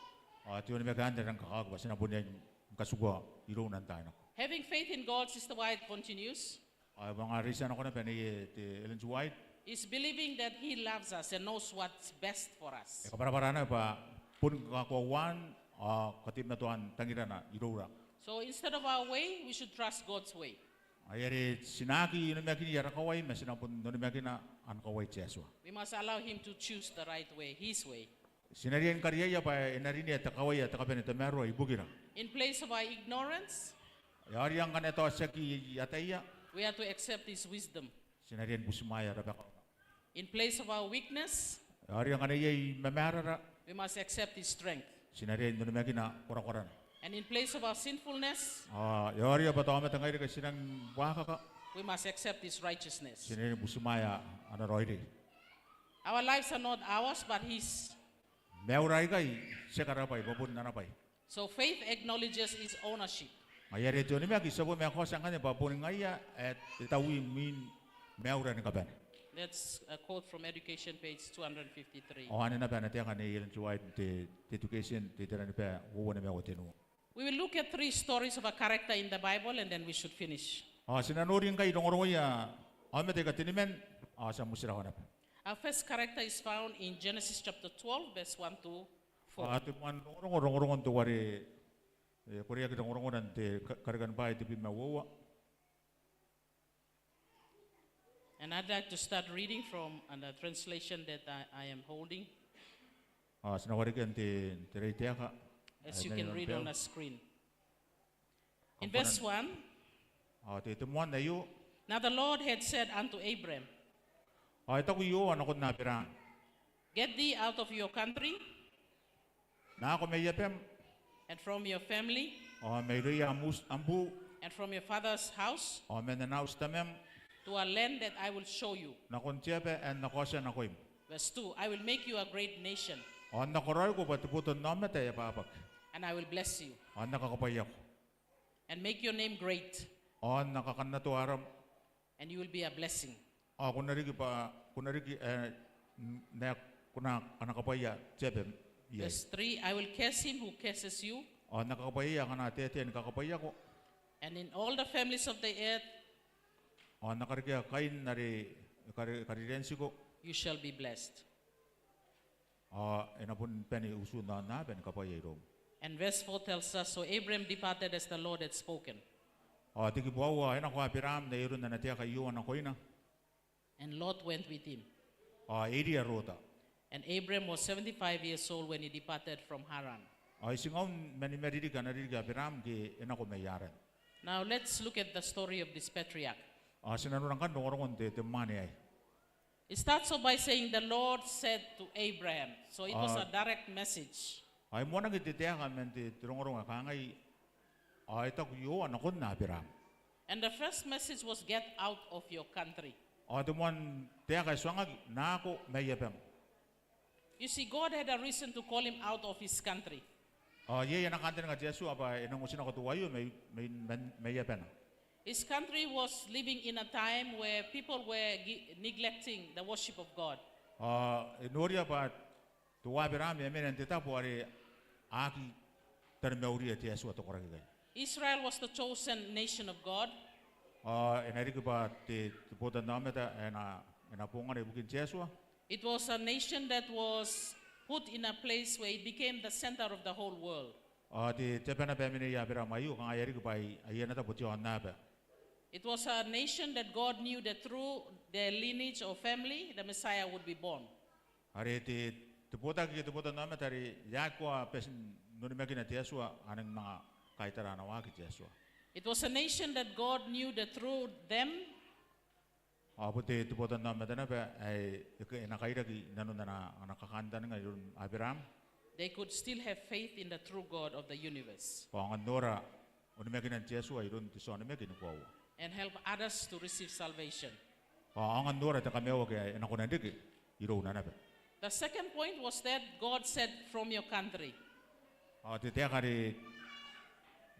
Ao te onimaki anne e rang kakawaki bwa ti na bon riai ni katikua irouna n taai nako. Having faith in God, Sister White continues, Ao e manga reitia nako naba neiei te Ellen G. White. Is believing that He loves us and knows what's best for us. E kabwarabwara naba bwa bon kakoauaan ao kateimatoaan tangirana iroura. So instead of our way, we should trust God's way. Ai are ti na aki onimakini ara kawai, ma ti na bon onimakina ana kawai te Atua. We must allow Him to choose the right way, His way. Ti na riai ni kariaia bwa e na rinea te kawai ae te kabanea n tamaroa ibukira. In place of our ignorance, E aoria ngkana tao ti aki ataia, we are to accept His wisdom. Ti na riai ni butimwaea rabakauana. In place of our weakness, E aoria ngkana iai mamaarara, we must accept His strength. Ti na riai n onimakina korakorana. And in place of our sinfulness, Ao e aoria bwa tao aomata ngaira aika ti rangi ni buakaka, we must accept His righteousness. Ti na riai ni butimwaea ana raoiroi. Our lives are not ours, but His. Maiura aikai ti aki ara bwai, bwa bon ana bwai. So faith acknowledges its ownership. Ngaia are te onimaki, ti a bon manga kaotia ngkanne bwa boni ngaia ae taui mwin maiura ni kabane. That's a quote from Education, page two hundred fifty-three. Ao anne naba ana taeka Nei Ellen G. White n te, te Education, te itera ni bwai uoua nimaua tenua. We will look at three stories of a character in the Bible, and then we should finish. Ao ti na nori ngkai rongorongoia aomata aika teniman, ao ti a motirawa naba. Our first character is found in Genesis chapter twelve, verse one to four. Ao te moan rongorongo, rongorongon teuare e koreaki rongorongona n te Ka-, Karikani Bwaai tebwi ma uoua. And I'd like to start reading from, uh, the translation that I, I am holding. Ao ti na warekia n te, te reitaeka. As you can read on the screen. In verse one, ao te, te moan aio. Now the Lord had said unto Abram, ao e taku Iehova nakon Aberaam, Get thee out of your country, nako mai abam, and from your family, ao mairouia am us-, am buu, and from your father's house, ao man ana auti tamam, to a land that I will show you. Nakon te aba ae N na kaotia nakoim. Verse two, I will make you a great nation. Ao N na karaoiko bwa te botannaomata ae abwabwaki. And I will bless you. Ao N na kakabwaiako. And make your name great. Ao N na kakannatoa aram. And you will be a blessing. Ao ko na riki bwa, ko na riki, e, n-, n-, ko na, ko na kakabwaia te aba iai. Verse three, I will curse him who curses you. Ao N na kakabwaiaia akana taetae ni kakabwaiako. And in all the families of the earth, ao N na karekea kain are e kare-, e karereantiko. You shall be blessed. Ao e na bon bane utuun aonnaba ni kabwaia iroum. And verse four tells us, so Abram departed as the Lord had spoken. Ao te kibu aua, e nako Aberaam n ai aron ana taeka Iehova nakoina. And Lot went with him. Ao e iria Rota. And Abram was seventy-five years old when he departed from Haran. Ao e tingaun ma nimaririki ana ririki Aberaam ngke e nako mai Haran. Now let's look at the story of this patriarch. Ao ti na nora ngkanne rongorongon te, te mwaane aei. It starts off by saying, "The Lord said to Abraham." So it was a direct message. Ao e moanaki te taeka man te, te rongorongo ae kangai, ao e taku Iehova nakon Aberaam. And the first message was, "Get out of your country." Ao te moan taeka e tuangaki, nako mai abam. You see, God had a reason to call him out of his country. Ao iai ana kantaninga te Atua bwa e nang otinako teuaio mai, mai, mai, mai abana. His country was living in a time where people were gi-, neglecting the worship of God. Ao e noria bwa teuae Aberaam e a mena n te tabo are a aki taromauriia te Atua te koraki aikai. Israel was the chosen nation of God. Ao e na riki bwa te, te botannaomata ae na, e na bongana ibukin te Atua. It was a nation that was put in a place where it became the center of the whole world. Ao te, te aba naba ae mena iai Aberaam aio, kanga e a riki bwa ai, ai ana tabo te aonnaba. It was a nation that God knew that through their lineage or family, the Messiah would be born. Are te, te botaki ke te botannaomata are e aki koaua bati n onimakina te Atua, a nang manga kaitara ana waaki te Atua. It was a nation that God knew that through them, ao bon te, te botannaomata naba ae e, e na kairaki inanon ana, ana kakantaninga iroun Aberaam. They could still have faith in the true God of the universe. Bwa aonga n nora onimakinan te Atua iroun te tia onimaki ni koaua. And help others to receive salvation. Bwa aonga n nora te kamaiuaki ae e na kona n reke irouna naba. The second point was that God said, "From your country." Ao te taeka are e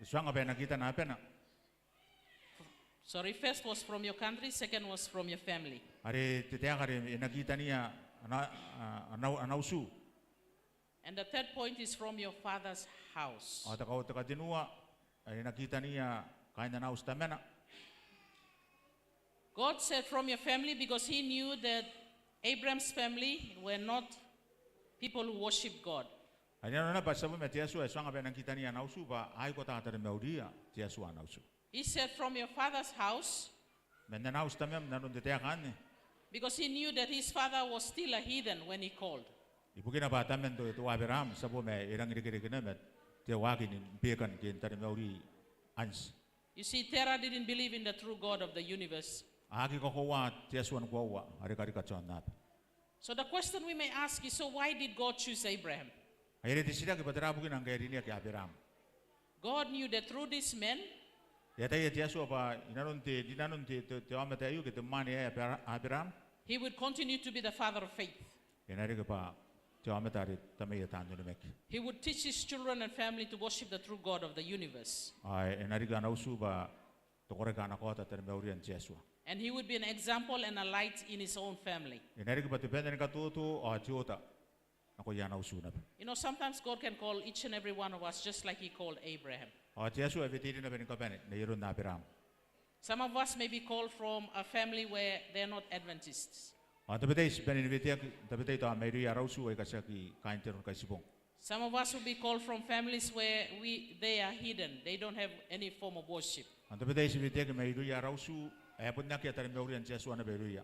tuanga bwa e na kitana abana. Sorry, first was from your country, second was from your family. Are te taeka are e na kitania ana, a, ana, ana utu. And the third point is from your father's house. Ao te kau, te katenua, are e na kitania kaain ana auti tamana. God said, "From your family," because he knew that Abraham's family were not people who worship God. Are nanona bwa ti a bon ma te Atua e tuanga bwa e nang kitania ana utu bwa a aki kota taromauriia te Atua ana utu. He said, "From your father's house." Man ana auti tamam nanon te taeka anne. Because he knew that his father was still a heathen when he called. Ibukina bwa taman te, teuae Aberaam, ti a bon ma e rang irekereke naba ma te waaki ni bekan ke n taromauri anti. You see, Terah didn't believe in the true God of the universe. A aki kakoaua te Atua ni koaua are karika te aonnaba. So the question we may ask is, so why did God choose Abraham? Ai are te titiraki bwa tera bukina ngkai e rineaki Aberaam. God knew that through this man, e ataia te Atua bwa inanon te, rinanon te, te, te aomata aio ke te mwaane aei Abera-, Aberaam, he would continue to be the father of faith. E na reke bwa te aomata are tamaia taan onimaki. He would teach his children and family to worship the true God of the universe. Ao e na riki ana utu bwa te koraki a na kaota taromaurian te Atua. And he would be an example and a light in his own family. E na riki bwa te bane ni katoto ao te oota nakoia ana utu naba. You know, sometimes God can call each and every one of us just like he called Abraham. Ao te Atua e weteira naba ni kabane n ai aron Aberaam. Some of us may be called from a family where they're not Adventists. Ao tabetai ti bane ni weteaki, tabetai tao mairouia ara utu aika tiaki kaain te Aro ni Kaitibong. Some of us will be called from families where we, they are hidden. They don't have any form of worship. Ao tabetai ti weteaki mairouia ara utu ae bon akea taromaurian te Atua naba irouia.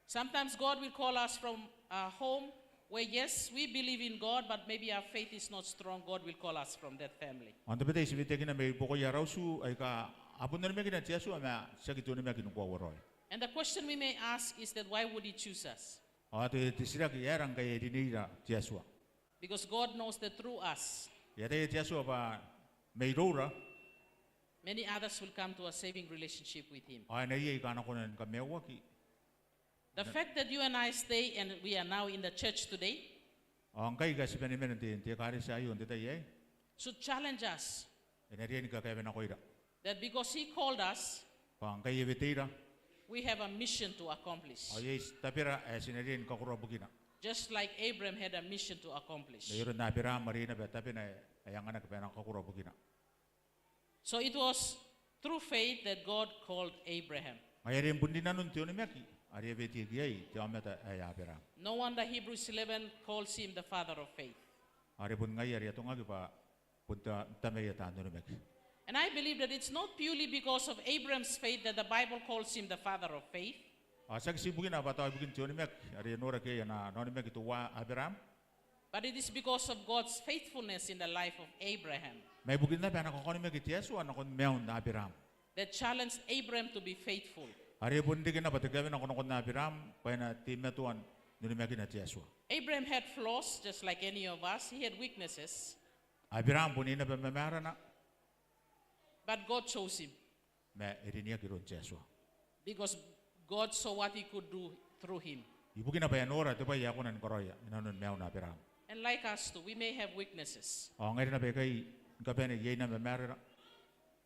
Sometimes God will call us from a home where, yes, we believe in God, but maybe our faith is not strong. God will call us from that family. Ao tabetai ti weteakina mai buakoia ara utu aika a bon onimakina te Atua ma tiaki te onimaki ni koaua raoi. And the question we may ask is that why would he choose us? Ao te, te titiraki, e aera ngkai e rineira te Atua? Because God knows that through us, e ataia te Atua bwa mairoura, many others will come to a saving relationship with him. Ao e na iai aika a na kona ni kamaiuaki. The fact that you and I stay and we are now in the church today, ao ngkai aika ti bane ni mena n te, te ekaretia aio n te tai aei, should challenge us. E na riai ni kakaewenakoira. That because he called us, bwa ngkai e weteira, we have a mission to accomplish. Ao iai tabera ae ti na riai ni kakoroa bukina. Just like Abraham had a mission to accomplish. N ai aron Aberaam are e na bwa tabena ae e anganaki bwa e na kakoroa bukina. So it was through faith that God called Abraham. Ngaia are bon rinanon te onimaki are e weteaki iai te aomata ae Aberaam. No wonder Hebrews eleven calls him the father of faith. Are bon ngaia are e atongaki bwa bon ta-, tamaia taan onimaki. And I believe that it's not purely because of Abraham's faith that the Bible calls him the father of faith. Ao tiaki ti ibukina bwa tao ibukin te onimaki are e noraki iai ana, ana onimaki teuae Aberaam. But it is because of God's faithfulness in the life of Abraham. Ma ibukin naba ana kakaonimaki te Atua nakon maiun Aberaam. That challenged Abraham to be faithful. Are e bon reke naba te kawenako nakon Aberaam bwa e na teimatoa n onimakina te Atua. Abraham had flaws just like any of us. He had weaknesses. Aberaam bon iai naba mamarana. But God chose him. Ma e rineaki iroun te Atua. Because God saw what he could do through him. Ibukina bwa e a nora te bwai ae e kona ni karaoia inanon maiun Aberaam. And like us too, we may have weaknesses. Ao ngaira naba ikai ni kabane iai naba mamarara.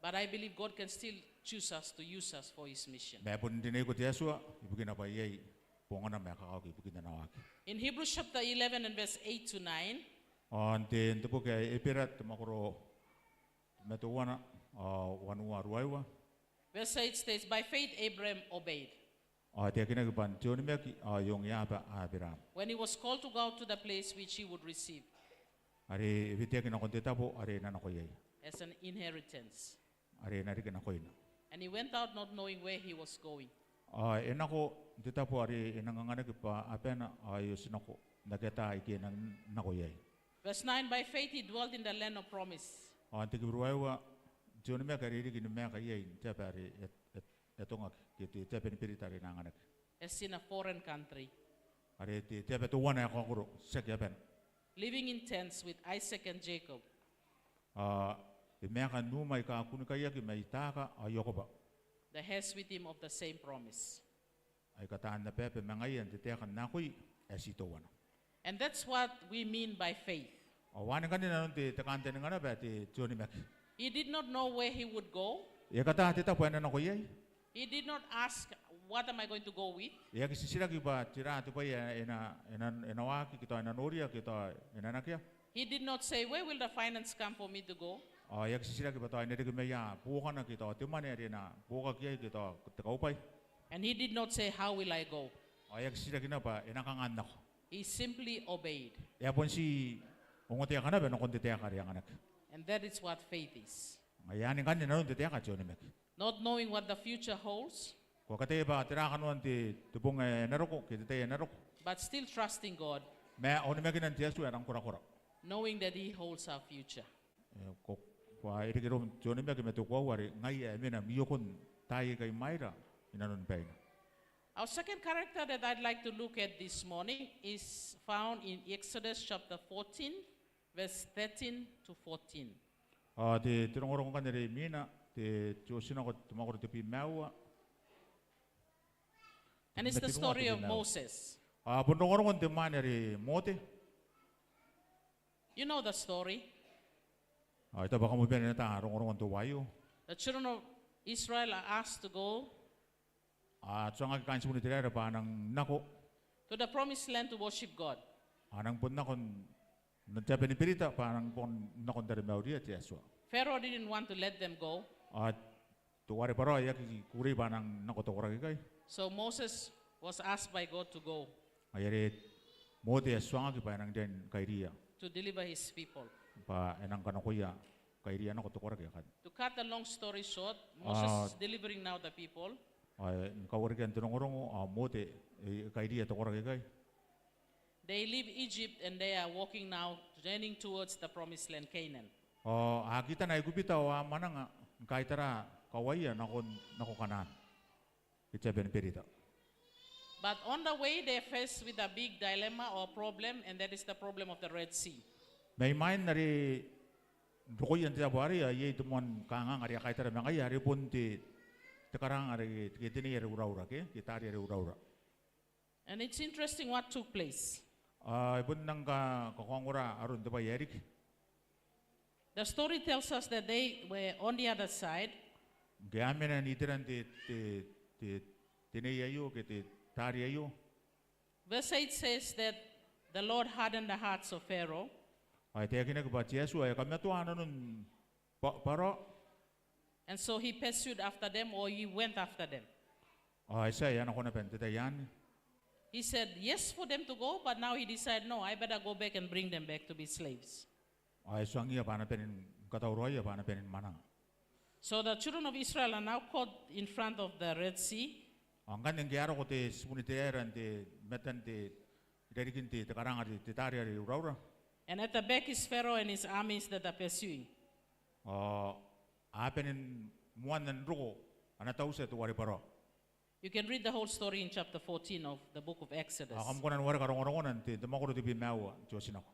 But I believe God can still choose us to use us for his mission. Ma e bon rineiko te Atua ibukina bwa iai bonganam ae kakawaki ibukin ana waaki. In Hebrews chapter eleven and verse eight to nine, ao n te, n te boki ae Ebera te mwakoro tebwi ma teuana, ao wanua, ruaiwa. Verse eight states, "By faith Abraham obeyed." Ao e taekinaki bwa n te onimaki ao e ongeaba Aberaam. "When he was called to go out to the place which he would receive." Are e weteaki nakon te tabo are e na nako iai. "As an inheritance." Are e na reke nakoina. "And he went out not knowing where he was going." Ao e nako n te tabo are e nang anganaki bwa abana, ao e oti nako n aki ata aike e nang nako iai. Verse nine, "By faith he dwelt in the land of promise." Ao n te kibu ruaiwa, n te onimaki are e riki ni maeka iai n te aba are e, e, e atongaki, ke te, te aba ni berita are e na anganaki. "As in a foreign country." Are te, te aba teuana ae kaokoro, tiaki abana. "Living in tents with Isaac and Jacob." Ao e maeka n uma aika kunikaiaki ma Itaaka ao Iakoba. "The heirs with him of the same promise." Aika taan abaaba ma ngaia n te taeka n akoi ae ti teuana. And that's what we mean by faith. Ao anne ngkanne nanon te, te kantaninga naba ae te, te onimaki. He did not know where he would go. E aki ata te tabo ae e na nako iai. He did not ask, "What am I going to go with?" E aki titiraki bwa tera te bwai ae e na, e na, e na waaki ke tao e na noria ke tao e na nakea. He did not say, "Where will the finance come for me to go?" Ao e aki titiraki bwa tao e na reke mai ia buokana ke tao te mwane are e na buokaki iai ke tao te kaubwai. And he did not say, "How will I go?" Ao e aki titiraki naba bwa e na kanga n nako. He simply obeyed. E a bon ti ongotaeka naba nakon te taeka are e anganaki. And that is what faith is. Ngaia anne ngkanne nanon te taeka ae te onimaki. Not knowing what the future holds. Ko aki ataia bwa tera kanoan te, te bong ae na roko, ke te tai ae na roko. But still trusting God. Ma onimakinan te Atua ae rang korakora. Knowing that he holds our future. E, ko, ko a, e reke iroum te onimaki ma te koaua are ngaia ae mena mwiokon taai aika imwaira inanon baina. Our second character that I'd like to look at this morning is found in Exodus chapter fourteen, verse thirteen to fourteen. Ao te, te rongorongo ngkanne are imwina, te, te Otinako te mwakoro tebwi ma aua. And it's the story of Moses. Ao bon rongorongon te mwaane are Mote. You know the story. Ao I taku bwa kam bane n ata rongorongon teuaio. The children of Israel are asked to go A tuangaki kaain tibun Iteraera bwa a nang nako. To the promised land to worship God. A nang bon nako n te aba ni berita bwa a nang bon nako n taromauriia te Atua. Pharaoh didn't want to let them go. Ao teuare Baraoa e aki kukurei bwa a nang nako te koraki aikai. So Moses was asked by God to go. Ngaia are Mote e a tuangaki bwa e nang riai ni kairiia. To deliver his people. Bwa e nang kanakoia, kairiia nako te koraki akanne. To cut the long story short, Moses is delivering now the people. Ao ni kawarekean te rongorongo, ao Mote e kairiia te koraki aikai. They leave Egypt and they are walking now, journeying towards the promised land, Canaan. Ao a kitana Aikubita ao a mwananga ni kaitara kawaia nakon, nako Kanaan. Ke te aba ni berita. But on the way they are faced with a big dilemma or problem, and that is the problem of the Red Sea. Mai mwain are rokoia n te tabo arei ao iai te moan kanganga are a kaitara ma ngaia are bon te, te karanga are ke te nei are uraura ke, ke taari are uraura. And it's interesting what took place. Ao e bon nang kakaongora aron te bwai ae riki. The story tells us that they were on the other side. Ngke a mena n iteran te, te, te, te nei aio ke te taari aio. Verse eight says that the Lord hardened the hearts of Pharaoh. Ao e taekinaki bwa te Atua e kamatoa nanon Ba-, Baraoa. And so he pursued after them, or he went after them. Ao e tia e a nako naba n te tai anne. He said yes for them to go, but now he decided, "No, I better go back and bring them back to be slaves." Ao e tuangiia bwa a na bane ni katauraoia bwa a na bane ni mwananga. So the children of Israel are now caught in front of the Red Sea. Ao ngkanne ngke a roko te tibun Iteraera n te matan te, irarikin te, te karanga te, te taari are uraura. And at the back is Pharaoh and his armies that are pursuing. Ao a bane n moanna n roko ana tautia teuare Baraoa. You can read the whole story in chapter fourteen of the book of Exodus. Ao kam kona n wareka rongorongona n te, te mwakoro tebwi ma aua n te Otinako.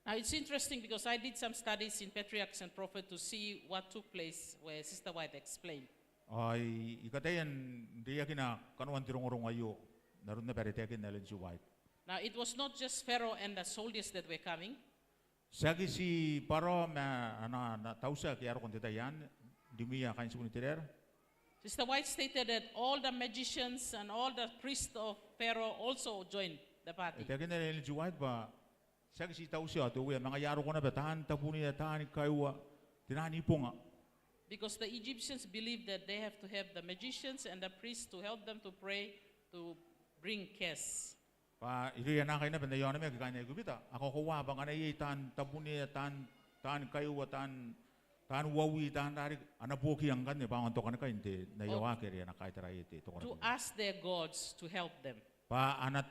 Now it's interesting because I did some studies in Patriarchs and Prophets to see what took place where Sister White explained. Ao I, I kataia n reiakina kanoan te rongorongo aio n aron naba are taekinna Ellen G. White. Now it was not just Pharaoh and the soldiers that were coming. Tiaki ti Baraoa ma ana, ana tautia ake a roko n te tai anne n rimwiia kaain tibun Iteraera. Sister White stated that all the magicians and all the priests of Pharaoh also joined the party. E taekinna Ellen G. White bwa tiaki ti tautia ao te Uea ma ngaia a roko naba taan tabunea, taani kaiua, te naan ibonga. Because the Egyptians believed that they have to have the magicians and the priests to help them to pray to bring curse. Bwa irouia naakai naba n aia onimaki kaain Aikubita a kakoaua bwa ngkana iai taan tabunea, taan, taan kaiua, taan, taan uawi, taan rariki, a na buokiia ngkanne bwa aonga n tokanikai n te, n aia waaki are a na kaitaraia te, te koraki. To ask their gods to help them. Bwa a na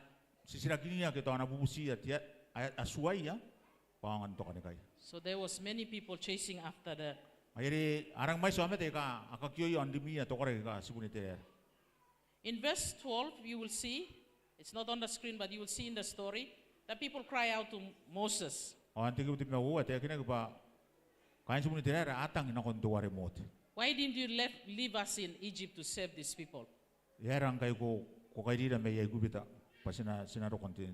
titirakinia ke tao a na bubutiia te, a, atuaia bwa aonga n tokanikai. So there was many people chasing after the. Ngaia are a rang mwaiti aomata aika a kakioia ao n rimwiia te koraki aika tibun Iteraera. In verse twelve, you will see, it's not on the screen, but you will see in the story, the people cry out to Moses. Ao n te kibu tebwi ma uoua e taekinaki bwa kaain tibun Iteraera a tangi nakon teuare Mote. Why didn't you lef-, leave us in Egypt to serve these people? E aera ngkai ko, ko kairira mai Aikubita bwa ti na, ti na roko n te,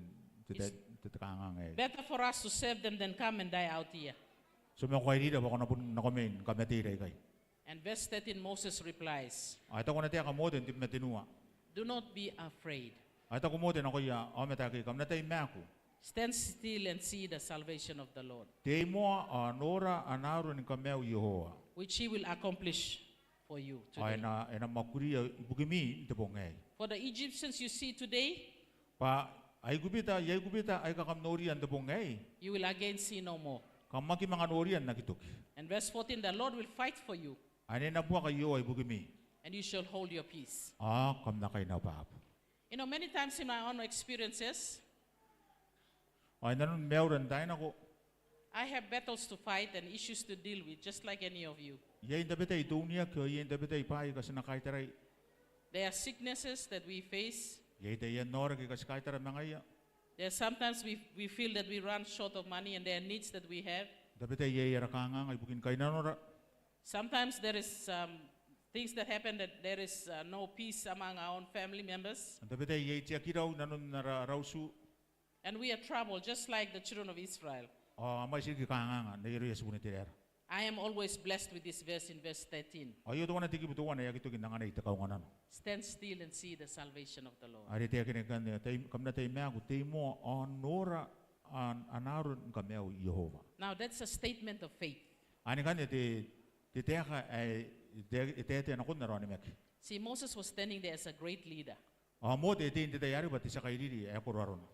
te, te, te kanganga aei? Better for us to serve them than come and die out here. Ti ma ko kairira bwa ko na bon nako mai ni kamateira ikai. And verse thirteen, Moses replies. Ao e taku ana taeka Mote n tebwi ma tenua. Do not be afraid. Ao e taku Mote nakoia aomata ake, kam na tai maaku. Stand still and see the salvation of the Lord. Tei moa ao nora ana aro ni kamaiu Iehova. Which he will accomplish for you today. Ao e na, e na mwakuria ibukimi n te bong aei. For the Egyptians you see today, bwa Aikubita, Aikubita aika kam noria n te bong aei, you will again see no more. Kam aki manga noria n aki toki. And verse fourteen, the Lord will fight for you. Ao e na buaka Iehova ibukimi. And you shall hold your peace. Ao kam na kainabwabu. You know, many times in my own experiences, ao inanon maiura n taai nako, I have battles to fight and issues to deal with, just like any of you. Iai n tabetai te uniaki ao iai n tabetai bwaai aika ti na kaitarai. There are sicknesses that we face. Iai taian aoraki aika ti kaitara ma ngaia. There are sometimes we, we feel that we run short of money and there are needs that we have. N tabetai iai ara kanganga ibukin kainnanora. Sometimes there is, um, things that happen that there is, uh, no peace among our own family members. N tabetai iai te aki rau inanon ara, ara utu. And we are troubled, just like the children of Israel. Ao a mwaiti riki kanganga n ai aroia tibun Iteraera. I am always blessed with this verse in verse thirteen. Ao aio teuana te kibu teuana ae aki toki n anganai te kaunganano. Stand still and see the salvation of the Lord. Are e taekinaki ikanne, tai, kam na tai maaku, tei moa ao nora, a, ana aro ni kamaiu Iehova. Now that's a statement of faith. Anne ikanne te, te taeka ae, te, te, te, te nakon ara onimaki. See, Moses was standing there as a great leader. Ao Mote e tei n te tai arei bwa te tia kairiri ae koro arona.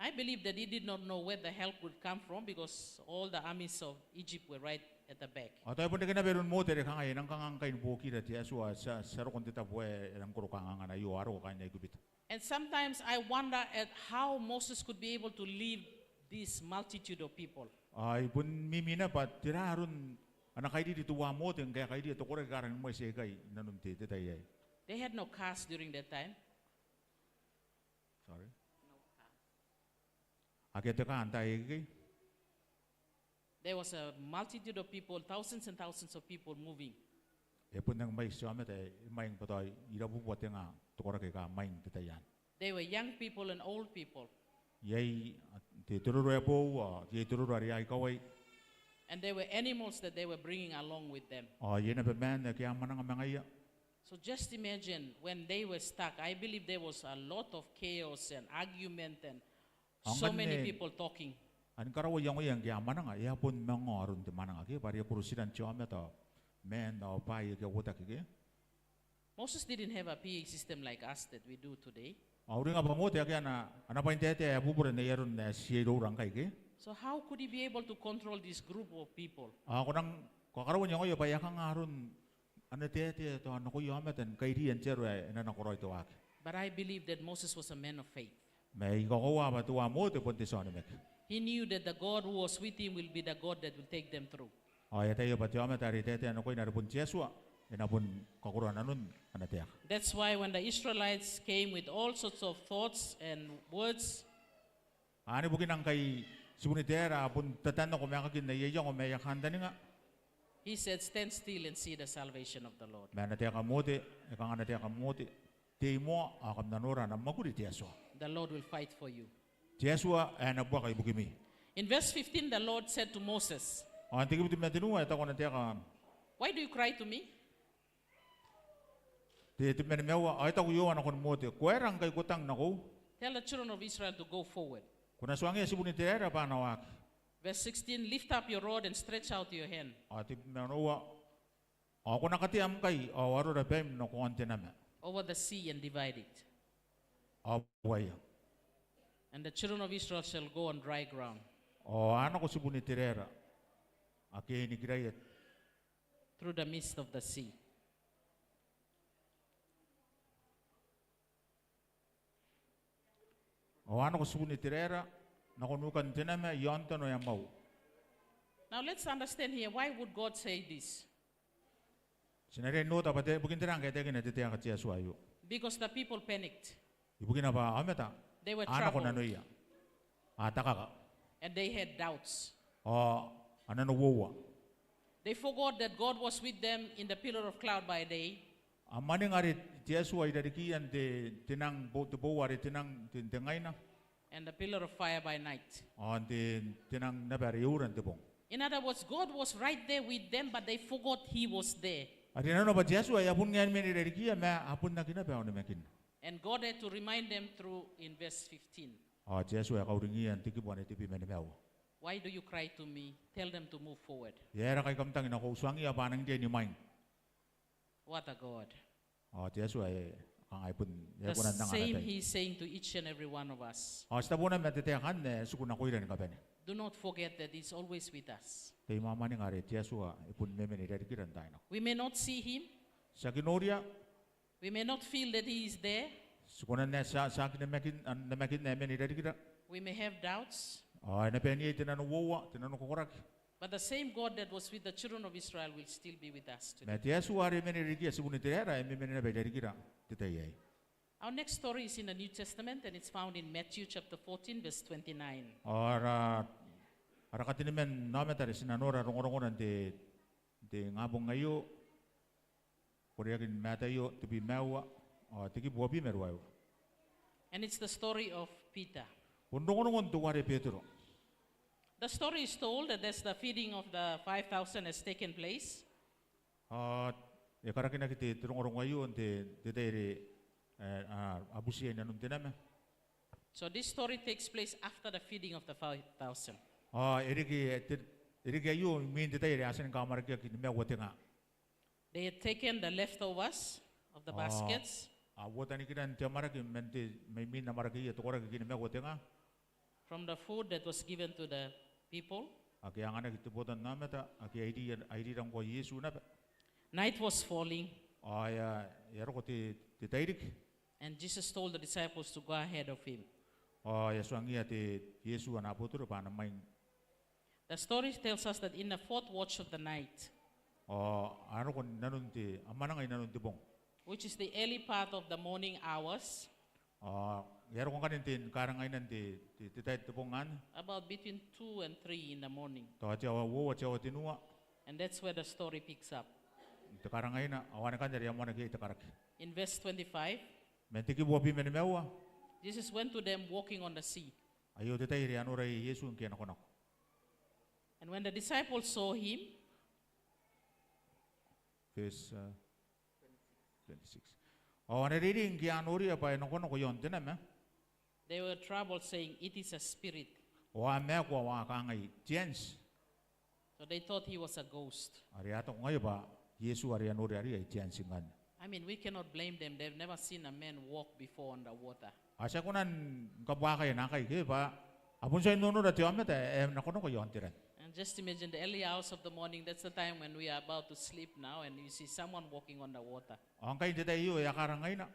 I believe that he did not know where the help would come from because all the armies of Egypt were right at the back. Ao tao e bon reke naba iroun Mote are kanga e nang kanga ngkai ni buokira te Atua, ti a, ti a roko n te tabo ae e nang koro kanganga aio, a roko kaain Aikubita. And sometimes I wonder at how Moses could be able to lead this multitude of people. Ao I bon mimi naba bwa tera aron ana kairiri teuae Mote ngkai e kairia te koraki aika a rang ni mwaiti aikai inanon te, te tai aei. They had no cars during that time. Sorry? No cars. Akea te kaa n taai akekei. There was a multitude of people, thousands and thousands of people moving. E bon rang mwaiti te aomata ae e mwaing bwa tao irabubua tenga te koraki aika a mwaing n te tai anne. They were young people and old people. Iai te, te roro ae boou, ao iai te roro are a ikawai. And there were animals that they were bringing along with them. Ao iai naba maan ake a mwananga ma ngaia. So just imagine when they were stuck, I believe there was a lot of chaos and argument and so many people talking. Ao ngkanne, ao ni karaua iangoia ngke a mwananga, e a bon mangao aron te mwananga ke, bwa are e koro tiran te aomata, maan ao bwaai ake a uotaki ke. Moses didn't have a P A system like us that we do today. Ao uringa bwa Mote akea ana, ana bwaintaetae ae bubura n ai aron ae ti iai iroura ngkai ke. So how could he be able to control this group of people? Ao ko nang, ko a karaua n iangoia bwa e a kanga aron ana taetae tao nakoia aomata ni kairiia n te aro ae e na nakoraoi te waaki. But I believe that Moses was a man of faith. Ma I kakoaua bwa teuae Mote bon te tia onimaki. He knew that the God who was with him will be the God that will take them through. Ao e ataia bwa te aomata are e taetae nakoina are bon te Atua, e na bon kakoroa nanon ana taeka. That's why when the Israelites came with all sorts of thoughts and words, Anne bukina ngkai tibun Iteraera a bon tatanako maakakin aia iango ma aia kantaninga. He said, "Stand still and see the salvation of the Lord." Ma ana taeka Mote, e kanga ana taeka Mote, "Tei moa, ao kam na nora ana mwakuri te Atua." The Lord will fight for you. Te Atua ae na buaka ibukimi. In verse fifteen, the Lord said to Moses, Ao n te kibu tebwi ma tenua e taku ana taeka. "Why do you cry to me?" Te, tebwi ma nimaua, ao e taku Iehova nakon Mote, "Ko aera ngkai ko tang nakou?" "Tell the children of Israel to go forward." Ko na tuangia tibun Iteraera bwa a na waaki. Verse sixteen, "Lift up your rod and stretch out your hand." Ao tebwi ma onoua, "Ao ko na katea am kai, ao arora baim nako aon te nama." "Over the sea and divide it." Ao bwaia. "And the children of Israel shall go on dry ground." Ao a nako tibun Iteraera, ake nikiraia. "Through the midst of the sea." Ao a nako tibun Iteraera, nako nukan te nama, i aontano ae mwau. Now let's understand here, why would God say this? Ti na riai n ota bwa te, ibukin tera ngkai e taekina te taeka te Atua aio. Because the people panicked. Ibukina bwa aomata, they were troubled, a nako nanoia. A takaka. And they had doubts. Ao a nanououa. They forgot that God was with them in the pillar of cloud by day. A mwaninga are te Atua i rarikiia n te, te nang bo-, te boua are te nang, te, te ngaina. And the pillar of fire by night. Ao n te, te nang naba are e ura n te bong. In other words, God was right there with them, but they forgot he was there. Are nanona bwa te Atua e a bon ngae ni mena i rarikiia, ma a bon aki naba onimakinna. And God had to remind them through in verse fifteen. Ao te Atua e kauringiia n te kibu ae tebwi ma nimaua. "Why do you cry to me? Tell them to move forward." "E aera ngkai kam tangi nakou? Tuangiia bwa a nang riai ni mwaing." What a God. Ao te Atua e kanga e bon, e kona n anga ana tai. The same he is saying to each and every one of us. Ao ti tabe naba ma te taeka anne ae tiku nakoira ni kabane. Do not forget that he's always with us. Tai mwamwaninga are te Atua e bon memena i rarikira n taai nako. We may not see him. Ti aki noria. We may not feel that he is there. Ti kona n ae ti a, ti aki namakin, a, namakinna ae e mena i rarikira. We may have doubts. Ao e na bae n iai te nanououa, te nanokokoraki. But the same God that was with the children of Israel will still be with us today. Ma te Atua are e mena i rarikiia tibun Iteraera e memena naba i rarikira n te tai aei. Our next story is in the New Testament and it's found in Matthew chapter fourteen, verse twenty-nine. Ao ara, ara kateniman n aomata are ti na nora rongorongona n te, te ingabong aio, koreaki ni Mataio tebwi ma aua, ao te kibu uabwi ma ruaiwa. And it's the story of Peter. Bon rongorongon teuare Betero. The story is told that as the feeding of the five thousand has taken place, Ao e karakinaki te, te rongorongo aio n te, te tai are, e, a, a butiia i nanon te nama. So this story takes place after the feeding of the five thousand. Ao e reke, e, te, e reke aio imwin te tai are a tia ni kamwarakeaki nimaua te nga. They had taken the leftovers of the baskets. Ao a uota nikiran te amwarake man te, mai imwin amwarakeia te koraki ake nimaua te nga. From the food that was given to the people. Ake a anganaki te botannaomata, ake a iri, a irira ngkoa Iesu naba. Night was falling. Ao e a, e a roko te, te tairiki. And Jesus told the disciples to go ahead of him. Ao e a tuangiia te Iesu ana abotoro bwa a na mwaing. The story tells us that in the fourth watch of the night, Ao a roko n nanon te, a mwananga i nanon te bong. Which is the early part of the morning hours, Ao e a roko ngkanne n te, karangaina n te, te, te tai te bong anne. About between two and three in the morning. Tao te aoa uoua, te aoa tenua. And that's where the story picks up. Te karangaina, ao anne ngkanne are e a moanaki iai te karaki. In verse twenty-five, Man te kibu uabwi ma nimaua. Jesus went to them walking on the sea. Aio te tai are a nora iai Iesu ngke e nakonako. And when the disciples saw him, Verse, uh, twenty-six. Ao a na reirei ngke a noria bwa e nakonako i aon te nama. They were troubled, saying, "It is a spirit." Ao a maaku ao a kangai, "Te anti." So they thought he was a ghost. Are a taku ngaia bwa Iesu are a noria arei ae te anti ngkanne. I mean, we cannot blame them. They've never seen a man walk before on the water. Ao ti aki kona ni kabuakaia naakai ke bwa a bon tuai n nonora te aomata ae e nakonako i aon te ran. And just imagine the early hours of the morning, that's the time when we are about to sleep now, and you see someone walking on the water. Ao ngkai n te tai aio e a karangaina.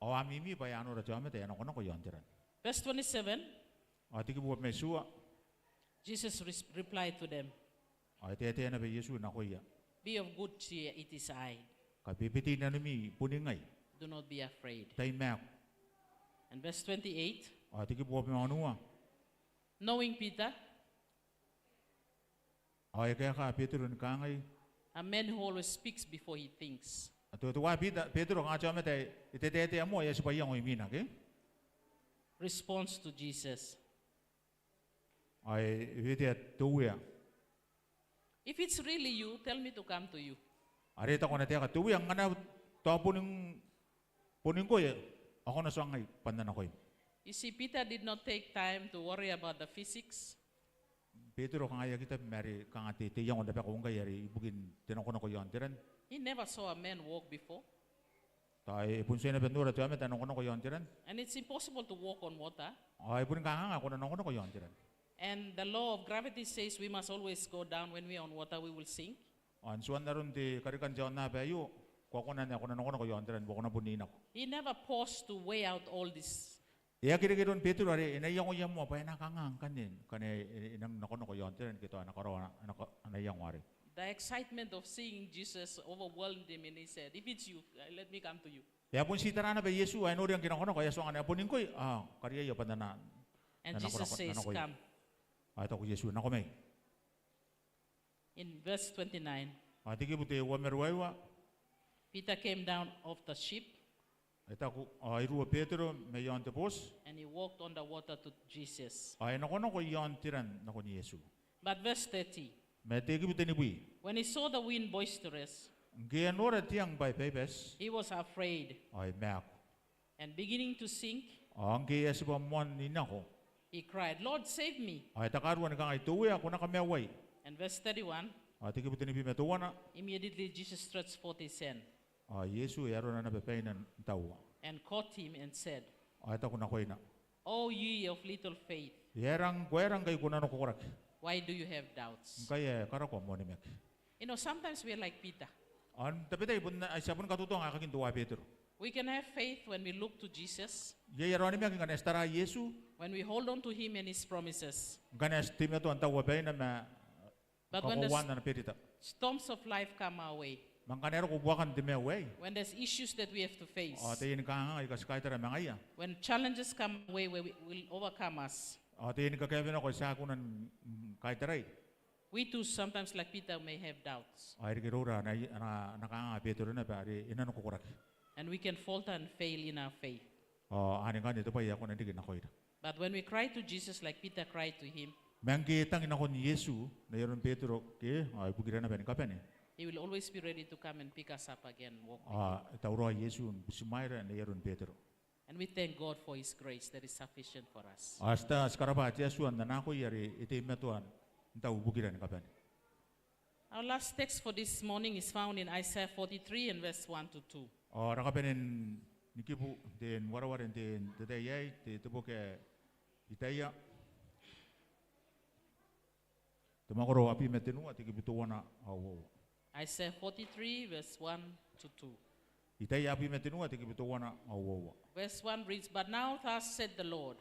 Ao a mimi bwa e a nora te aomata ae e nakonako i aon te ran. Verse twenty-seven. Ao te kibu uabwi ma itiua. Jesus res-, replied to them, Ao e taetae naba Iesu nakoia, "Be of good cheer, it is I. Kabebete nanomi, boni ngai. Do not be afraid." Tai maaku. And verse twenty-eight. Ao te kibu uabwi ma onoua. Knowing Peter, Ao e kaeka Betero ni kangai, a man who always speaks before he thinks. Ao teuana Betero, Betero kanga te aomata ae e tataetae moa e a tibwa iango imwina ke. Response to Jesus. Ao e wetea te Uea. If it's really you, tell me to come to you. Are e taku ana taeka te Uea, ngkana tao boni, boni ngkoe, ao ko na tuangai bwa N na nakoim. You see, Peter did not take time to worry about the physics. Betero kanga e aki tabe ma are kanga te, te iango n rabakau ngkai are ibukin te nakonako i aon te ran. He never saw a man walk before. Tao e bon tuai naba n nora te aomata ae nakonako i aon te ran. And it's impossible to walk on water. Ao e boni kanganga ko na nakonako i aon te ran. And the law of gravity says we must always go down. When we are on water, we will sink. Ao n tuan aron te karika n te aonnaba aio, ko a kona n ae ko na nakonako i aon te ran bwa ko na bon inako. He never paused to weigh out all this. E aki reke iroun Betero are e na iangoia moa bwa e na kanga ngkanne ngkana e, e nang nakonako i aon te ran ke tao e na karaoa ana, ana ka-, ana iango arei. The excitement of seeing Jesus overwhelmed him and he said, "If it's you, uh, let me come to you." E a bon tii tara naba Iesu ao e noria ngke e nakonako ao e a tuanga, "Ngkana boni ngkoe, ao kariaia bwa N na, N na nakonako, nakoim." And Jesus says, "Come." Ao e taku Iesu, "Nako mai." In verse twenty-nine, Ao te kibu te uabwi ma ruaiwa. Peter came down off the ship. E taku, ao e ruo Betero mai aon te booti. And he walked on the water to Jesus. Ao e nakonako i aon te ran nakon Iesu. But verse thirty, Ma te kibu tenibwi. When he saw the wind boisterous, Ngke e nora te ang bwa e baibati. He was afraid. Ao e maaku. And beginning to sink, Ao ngke e a tibwa moan n inako. He cried, "Lord, save me." Ao e takarua ni kangai, "Te Uea, ko na kamaiuai." And verse thirty-one, Ao te kibu tenibwi ma teuana. Immediately Jesus stretched forth his hand. Ao Iesu e arona naba baina n taua. And caught him and said, Ao e taku nakoina, "O ye of little faith, E aera, ko aera ngkai ko nanokakakora? Why do you have doubts?" Ngkai ae karakoa am onimaki? You know, sometimes we are like Peter. Ao n tabetai bon, ai ti a bon katoto ngkai aekakin teuae Betero. We can have faith when we look to Jesus. Iai ara onimaki ngkana ti tara Iesu. When we hold on to him and his promises. Ngkana ti teimatoa n taua baina ma But when the kakoauaan ana berita. Storms of life come our way, Ma ngkana e roko buakan te maiu aei. When there's issues that we have to face, Ao taiani kanganga aika ti kaitara ma ngaia. When challenges come our way where we, will overcome us, Ao taiani kakaewenako aika ti aki kona ni, mm, kaitarai. We too, sometimes like Peter, may have doubts. Ao e reke iroura ana, ana, ana kanganga Betero naba are e nanokakoraki. And we can falter and fail in our faith. Ao anne ngkanne te bwai ae e kona n riki nakoira. But when we cry to Jesus like Peter cried to him, Ma ngke e tangi nakon Iesu n ai aron Betero ke, ao ibukira naba ni kabane, he will always be ready to come and pick us up again, walk with him. Ao e tauraoi Iesu ni butimwaeira n ai aron Betero. And we thank God for his grace that is sufficient for us. Ao ti a, ti karabwa te Atua n ana akoi are e teimatoa n tau ibukira ni kabane. Our last text for this morning is found in Isaiah forty-three and verse one to two. Ao ara kabanea ni kibu n te wareware n te, te tai aei, te, te boki ae Itaia, te mwakoro abwi ma tenua, te kibu teuana ao uoua. Isaiah forty-three, verse one to two. Itaia abwi ma tenua, te kibu teuana ao uoua. Verse one reads, "But now thus said the Lord,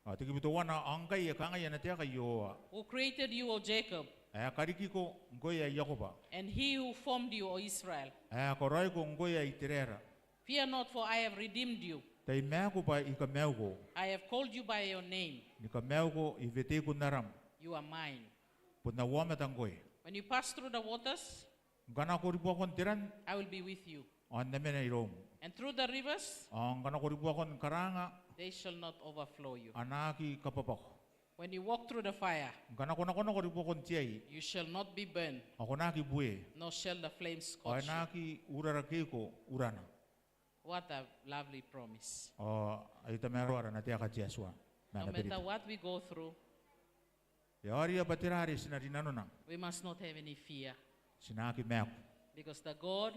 Ao te kibu teuana, ao ngkai e kangai ana taeka Iehova, who created you, O Jacob, ae karikiko ngkoe ae Iakoba, and he who formed you, O Israel, ae karaoiko ngkoe ae Iteraera. Fear not, for I have redeemed you. Tai maaku bwa I kamaiuko. I have called you by your name. Ni kamaiuko, I weteiko n aram. You are mine. Bon au aomata ngkoe. When you pass through the waters, ngkana ko ri buakon te ran, I will be with you. Ao N na mena iroum. And through the rivers, ao ngkana ko ri buakon karaanga, they shall not overflow you. A na aki kabwabwako. When you walk through the fire, ngkana ko nakonako ri buakon te ai, you shall not be burned, ao ko na aki bue, nor shall the flames scorch you." Ao e na aki urarakeiko urana. What a lovely promise. Ao ai tamaroa ara ana taeka te Atua. Ma no matter what we go through, e aoria bwa tera are ti na rinanona, we must not have any fear. Ti na aki maaku. Because the God,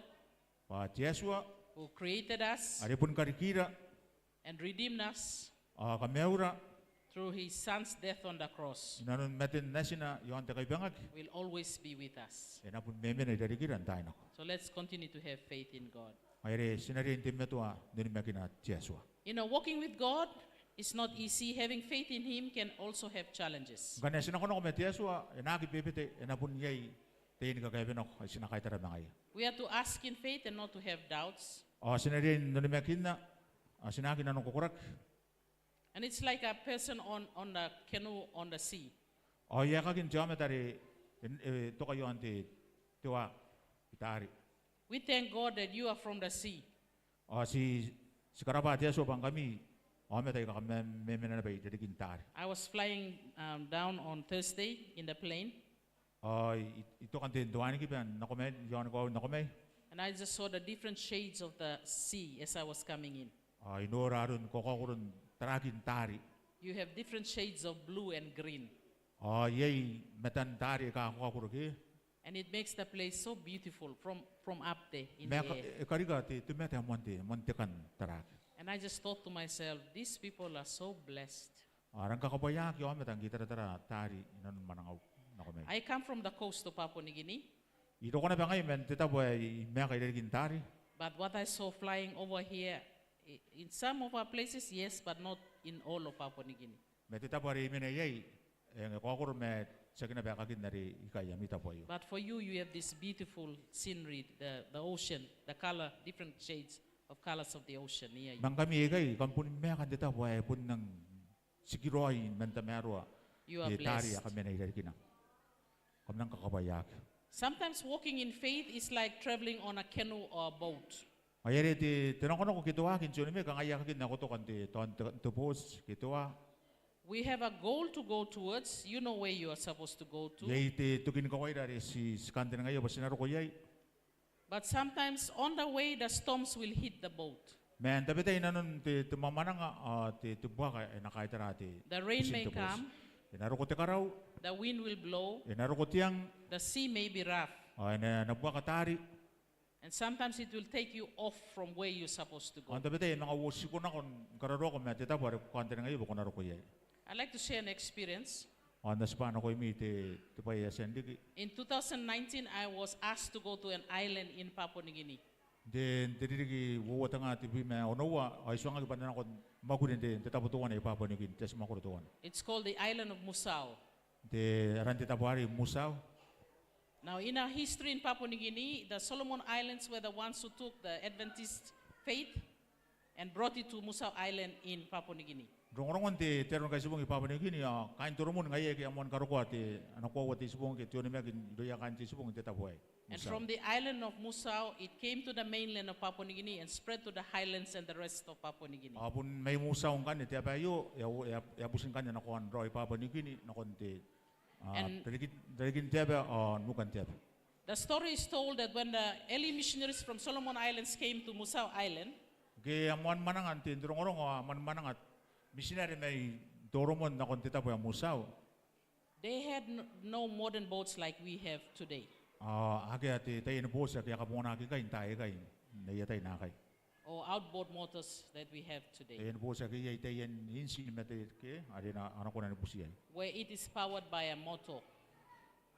bwa te Atua, who created us, are bon karikira, and redeemed us, ao kamaiura, through his son's death on the cross, inanon maten Natina i aon te kaibangaki, will always be with us. E na bon memena i rarikira n taai nako. So let's continue to have faith in God. Ngaia are ti na riai n teimatoa n onimakina te Atua. You know, walking with God is not easy. Having faith in him can also have challenges. Ngkana ti nakonako ma te Atua, e na aki bebete, e na bon iai taiani kakaewenako ae ti na kaitara ma ngaia. We are to ask in faith and not to have doubts. Ao ti na riai n onimakinna, ao ti na aki nanokokoraki. And it's like a person on, on a canoe on the sea. Ao e aekakin te aomata are e, e toka i aon te, te wa i taari. We thank God that you are from the sea. Ao ti, ti karabwa te Atua bwa ngkami aomata aika kam memena naba i rarikin taari. I was flying, um, down on Thursday in the plane. Ao I, I toka n te, n te wanikiba n nako mai, i aon koaua n nako mai. And I just saw the different shades of the sea as I was coming in. Ao I nora aron kakaokoron tarakin taari. You have different shades of blue and green. Ao iai matan taari aika kakaokoro ke. And it makes the place so beautiful from, from up there in the air. Ma e ka-, e karika te, te mata ae moan te, moan te kan taraaki. And I just thought to myself, "These people are so blessed." Ao e rang kakabwaiaaki aomata ngke I taratara taari inanon mwanangau nako mai. I come from the coast of Papua New Guinea. I roko naba ngai man te tabo ae I maeka i rarikin taari. But what I saw flying over here, i-, in some of our places, yes, but not in all of Papua New Guinea. Ma te tabo are I mena iai, e, e kaokoro ma tiaki naba aekakin are ikai ami tabo aio. But for you, you have this beautiful scenery, the, the ocean, the color, different shades of colors of the ocean near you. Ma ngkami aikai, kam boni maeka n te tabo ae bon nang tikiraoi man tamaroa. You are blessed. Te taari ae kam mena i rarikina. Kam nang kakabwaiaaki. Sometimes walking in faith is like traveling on a canoe or a boat. Ngaia are te, te nakonako ke te waaki n te onimaki kanga e aekakin ae ko toka n te, tao n te, te booti ke te wa. We have a goal to go towards. You know where you are supposed to go to. Iai te, tokin kawaira are ti, ti kantaningaia bwa ti na roko iai. But sometimes on the way, the storms will hit the boat. Ma n tabetai inanon te, te mwamwananga, ao te, te buaka e na kaitara te, te booti. The rain may come. E na roko te karau. The wind will blow. E na roko te ang. The sea may be rough. Ao e na, e na buaka taari. And sometimes it will take you off from where you're supposed to go. Ao n tabetai e manga uotiko nako ni kararoako ma te tabo are ko kantaningaia bwa ko na roko iai. I'd like to share an experience. Ao N na tibwa nakoimi te, te bwai ae e a tia n riki. In two thousand nineteen, I was asked to go to an island in Papua New Guinea. N te, n te ririki uoua tenga tebwi ma onoua, ao I tuangaki bwa N na nako ni mwakuri n te, n te tabo teuana i Papua New Guinea, te ati mwakoro teuana. It's called the island of Musau. Te, aran te tabo arei Musau. Now, in our history in Papua New Guinea, the Solomon Islands were the ones who took the Adventist faith and brought it to Musau Island in Papua New Guinea. Rongorongon te, te Aro ni Kaitibong i Papua New Guinea, ao kaain Toromon ngaia aike a moan karokoa te, ana koaua te itibong ke te onimaki irouia kaain te itibong n te tabo aei. And Musau. From the island of Musau, it came to the mainland of Papua New Guinea and spread to the highlands and the rest of Papua New Guinea. Ao bon mai Musau ngkanne te aba aio, e a, e a, e a buti ngkanne nakoan raoi Papua New Guinea, nakon te, A, And rarikin, rarikin te aba ao nukan te aba. The story is told that when the early missionaries from Solomon Islands came to Musau Island, Ngke a moan mwananga n te, te rongorongo, a moan mwananga mitinare mai Toromon nakon te tabo ae Musau. They had n-, no modern boats like we have today. A, akea te, taiani booti ake a kabonganaki ngkai n taai aikai, n aia tai naakai. Or outboard motors that we have today. Taiani booti ake iai taian intin ma te, ke, are a na, a na kona ni buti iai. Where it is powered by a motor.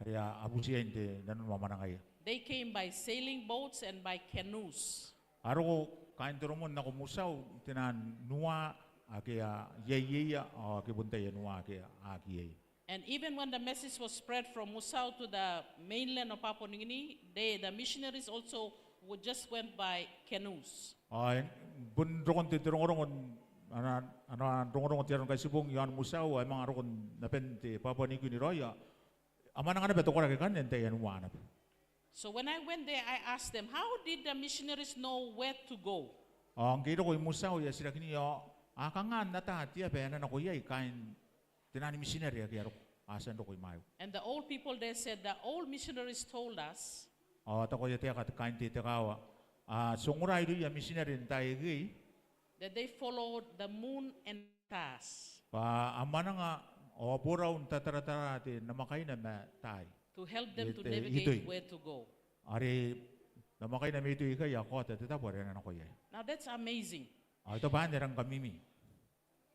Are a, a buti iai n te, nanona mwanangaia. They came by sailing boats and by canoes. A roko kaain Toromon nako Musau n te naan nua ake a iai iai, ao ake bon taian nua ake a aki iai. And even when the message was spread from Musau to the mainland of Papua New Guinea, they, the missionaries also would just went by canoes. Ao bon rokon te, te rongorongo, ana, ana rongorongo te Aro ni Kaitibong i aon Musau, ao e manga roko n aban te Papua New Guinea raoi, a mwananga naba te koraki akanne n taian nua naba. So when I went there, I asked them, "How did the missionaries know where to go?" Ao ngke I roko i Musau, I a titirakinna, ao a kanga n ata te aba ae a na nako iai kaain te naan mitinare ake a roko, a tia n roko i Musau. And the old people there said, "The old missionaries told us." Ao taku aia taeka kaain te, te kaawa, a, ti ongora irouia mitinare n taai akekei. That they followed the moon and stars. Bwa a mwananga ao a borau n tataratara te namwakaina ma taai. To help them to navigate where to go. Are namwakaina ma itoi aikai a kaota te tabo are a na nako iai. Now that's amazing. Ao tao bwa anne e rangi kamimi.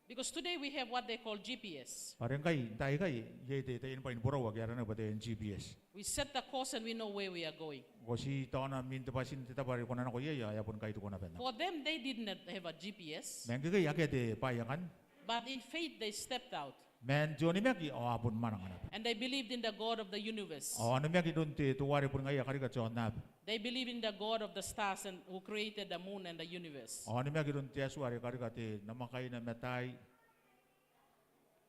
Because today we have what they call G P S. Bwa are ngkai, n taai aikai, iai te, taiani bwai ni borau ake a aranaki bwa taiani G P S. We set the course and we know where we are going. Ngkoe ti taona mwin te bwati n te tabo are ko na nako iai, ao e a bon kairiko naba nako. For them, they didn't have a G P S. Ma ngkekei akea te bwai akanne. But in faith, they stepped out. Ma n te onimaki ao a bon mwananga naba. And they believed in the God of the universe. Ao a onimaki iroun te, teuare bon ngaia e karika te aonnaba. They believed in the God of the stars and who created the moon and the universe. Ao a onimaki iroun te Atua are karika te namwakaina ma taai.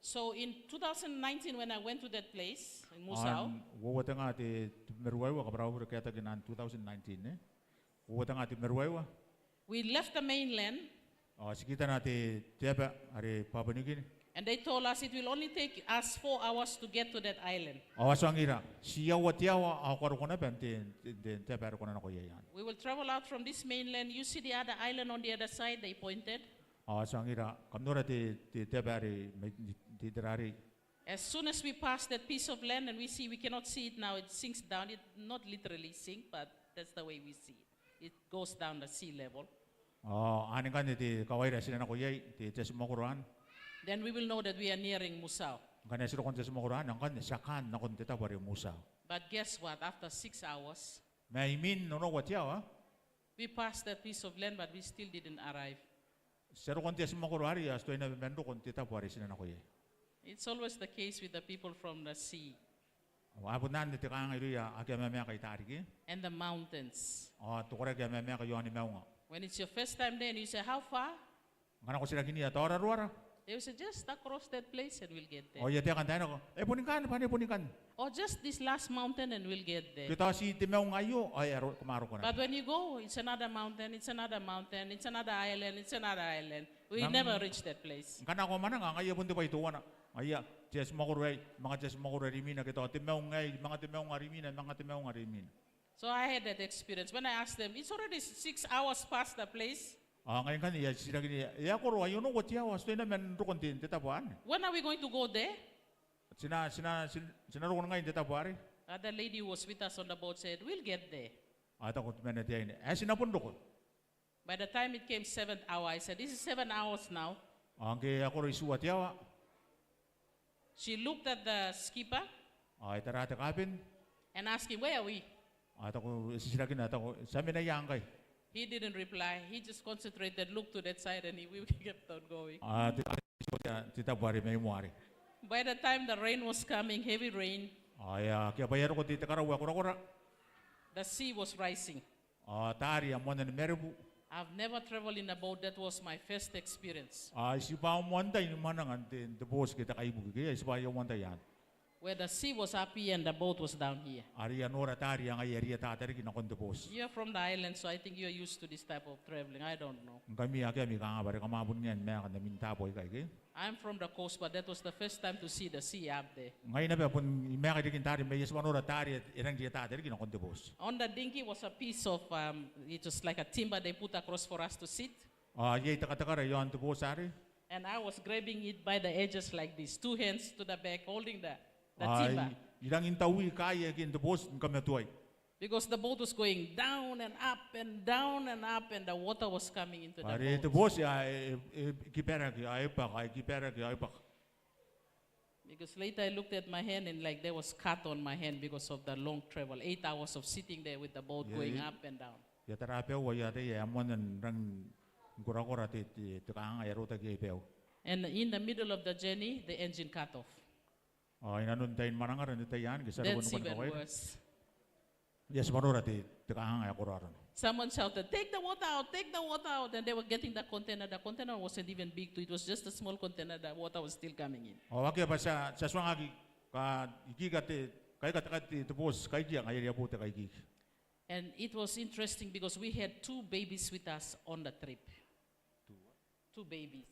So in two thousand nineteen, when I went to that place in Musau, ao n uoua tenga te, tebwi ma ruaiwa, kabwarabwara kaetaki n two thousand nineteen, e? Uoua tenga tebwi ma ruaiwa. We left the mainland. Ao ti kitana te, te aba are Papua New Guinea. And they told us it will only take us four hours to get to that island. Ao a tuangira, ti aua te aoa ao ko a roko naba n te, te, te, te aba are ko na nako iai anne. We will travel out from this mainland. You see the other island on the other side, they pointed. Ao a tuangira, kam nora te, te, te aba are mai, te, te rarei. As soon as we pass that piece of land and we see, we cannot see it now, it sinks down. It not literally sink, but that's the way we see it. It goes down the sea level. Ao anne ngkanne te kawaira ae ti na nako iai, te, te ati mwakoro anne. Then we will know that we are nearing Musau. Ngkana ti roko n te ati mwakoro anne, ngkanne ti a kaan nakon te tabo are Musau. But guess what? After six hours, Ma imwin onoua te aoa, we passed that piece of land, but we still didn't arrive. Ti a roko n te ati mwakoro arei, ao ti tuai naba man roko n te tabo are ti na nako iai. It's always the case with the people from the sea. Ao a bon anne te kanganga irouia ake a mamaaka i taari ke. And the mountains. Ao te koraki ae mamaaka i aoni maunga. When it's your first time there and you say, "How far?" Ngkana ko titirakinia, "Tao raroara?" They will say, "Just across that place and we'll get there." Ao I a taekan taekinako, "E boni ngkanne, bwa e boni ngkanne." Or, "Just this last mountain and we'll get there." Ke tao ti te maunga aio, ao e a ro-, kam a roko naba. But when you go, it's another mountain, it's another mountain, it's another island, it's another island. We never reach that place. Ngkana ko a mwananga, ngaia bon te bwai teuana. Ngaia te ati mwakoro aei, manga te ati mwakoro are imwina, ke tao te maunga aei, manga te maunga are imwina, manga te maunga are imwina. So I had that experience. When I asked them, "It's already six hours past the place." Ao ngai ngkanne I a titirakinna, "E a koro, ai onoua te aoa, ti tuai naba man roko n te, te tabo anne." "When are we going to go there?" Ti na, ti na, ti, ti na roko ngkai n te tabo arei. Other lady who was with us on the boat said, "We'll get there." Ao e taku temanna te aine, "Ae ti na bon roko." By the time it came seventh hour, I said, "This is seven hours now." Ao ngke e a koro itiua te aoa. She looked at the skipper. Ao e tara te kaben. And asked him, "Where are we?" Ao e taku, e titirakina, e taku, "Ti a mena ia ngkai?" He didn't reply. He just concentrated, looked to that side, and he, we kept on going. Ao te, te tabo are mai moa arei. By the time the rain was coming, heavy rain. Ao e a, akea bwa e a roko te, te karau ae korakora. The sea was rising. Ao taari e a moanna ni marebu. I've never traveled in a boat. That was my first experience. Ao ai tibwa au moan tai ni mwananga n te, n te booti ke te kaibuke, ke ai tibwa au moan tai anne. Where the sea was up here and the boat was down here. Are I a nora taari ae ngaia are e ata riki nakon te booti. You are from the island, so I think you are used to this type of traveling. I don't know. Ngkami akea ami kanga bwa are kam a bon ngae ni maeka n ami taabo aikai ke? I'm from the coast, but that was the first time to see the sea up there. Ngai naba bon I maeka riki n taari ma I a tibwa nora taari ae e rangi n ata riki nakon te booti. On the dinghy was a piece of, um, it was like a timber they put across for us to sit. Ao iai te katekara iaon te booti arei. And I was grabbing it by the edges like this, two hands to the back, holding the, the timber. Ao I, I rangi n taui kaain te booti ni kamatuai. Because the boat was going down and up and down and up, and the water was coming into the boat. Are te booti ae e, e kibaraki, ae e bwaka, ae e kibaraki, ae e bwaka. Because later I looked at my hand and, like, there was cut on my hand because of the long travel, eight hours of sitting there with the boat going up and down. I a tara baiu ao I ataia ae e moanna n rangi ni korakora te, te, te kanganga ae e rotaki iai baiu. And in the middle of the journey, the engine cut off. Ao inanon tain mwanangara n te tai anne, ke ti a roko ni kona ni kawaira. That's even worse. I a tibwa nora te, te kanganga ae e koro arona. Someone shouted, "Take the water out, take the water out," and they were getting the container. The container wasn't even big too. It was just a small container. The water was still coming in. Ao akea bwa ti a, ti a tuangaki, ka, ikiika te, kaika te, te, te booti, kaikia, ngaia are e a bo te kaikiki. And it was interesting because we had two babies with us on the trip. Two babies.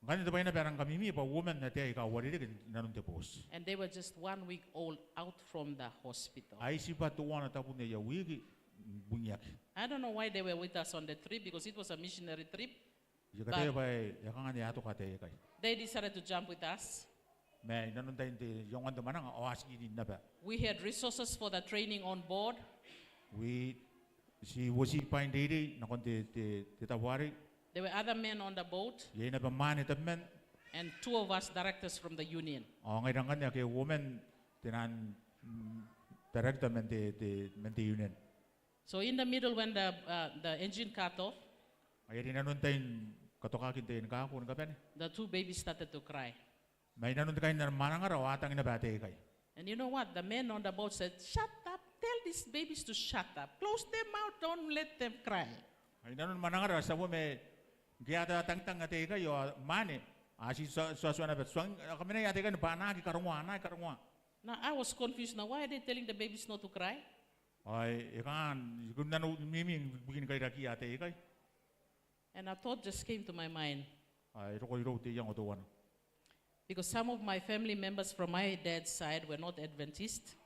Ngkanne te bwai naba ae rang kamimi bwa uoman ataei aika uarereke inanon te booti. And they were just one week old out from the hospital. Ai tibwa teuana tabun aia wiki n bungiaki. I don't know why they were with us on the trip, because it was a missionary trip. I kataia bwa e kanga ni a toka ataei aikai. They decided to jump with us. Ma inanon tain te iangoan te mwananga ao a tikini naba. We had resources for the training on board. Ti uoti bwain reirei nakon te, te, te tabo arei. There were other men on the boat. Iai naba mwaane tabeman. And two of us directors from the union. Ao ngaira ngkanne ake uoman te naan, mm, director man te, te, man te union. So in the middle, when the, uh, the engine cut off, ngaia are inanon tain katokakin te, ni kakukurei ni kabane, the two babies started to cry. Ma inanon te kainna mwanangara ao a tang naba ataei aikai. And you know what? The men on the boat said, "Shut up. Tell these babies to shut up. Close their mouth. Don't let them cry." Ao inanon mwanangara ao ti a bon, ngke a tangitang ataei aikai ao mwaane a ti tua, tua, tua naba, tuangi, a kamanai ataei aikai bwa a na aki karongoa, a na aki karongoa. Now, I was confused. Now, why are they telling the babies not to cry? Ao e kanga I kunnano mimi ibukin kairakiia ataei aikai. And a thought just came to my mind. Ao e roko irou te iango teuana. Because some of my family members from my dad's side were not Adventist.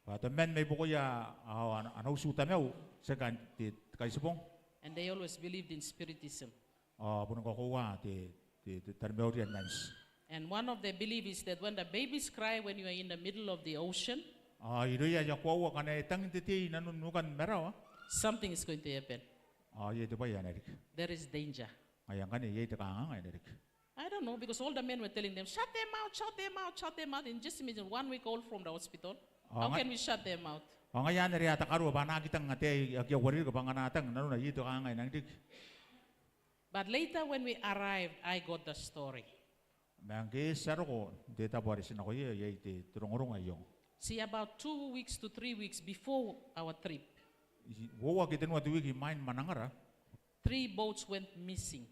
Bwa tabeman mai buakoia, ao ana, ana utu tamau, tiaki te, te Kaitibong. And they always believed in spiritism. Ao bon kakoaua te, te, te taromauri ae manti. And one of their belief is that when the babies cry when you are in the middle of the ocean, ao irouia aia koaua ngkana e tang te tei inanon nukan marawa, something is going to happen. Ao iai te bwai ae na riki. There is danger. Ngaia ngkanne iai te kanganga ae na riki. I don't know, because all the men were telling them, "Shut their mouth, shut their mouth, shut their mouth." And just imagine, one week old from the hospital. How can we shut their mouth? Ao ngaia anne are a takarua bwa a na aki tang ataei aika uarereke bwa ngkana a tang nanona iai te kanganga ae na riki. But later when we arrived, I got the story. Ma ngke ti a roko n te tabo are ti nako iai, iai te, te rongorongo ae I ongo. See, about two weeks to three weeks before our trip, uoua ke tenua te wiki imwain mwanangara, three boats went missing.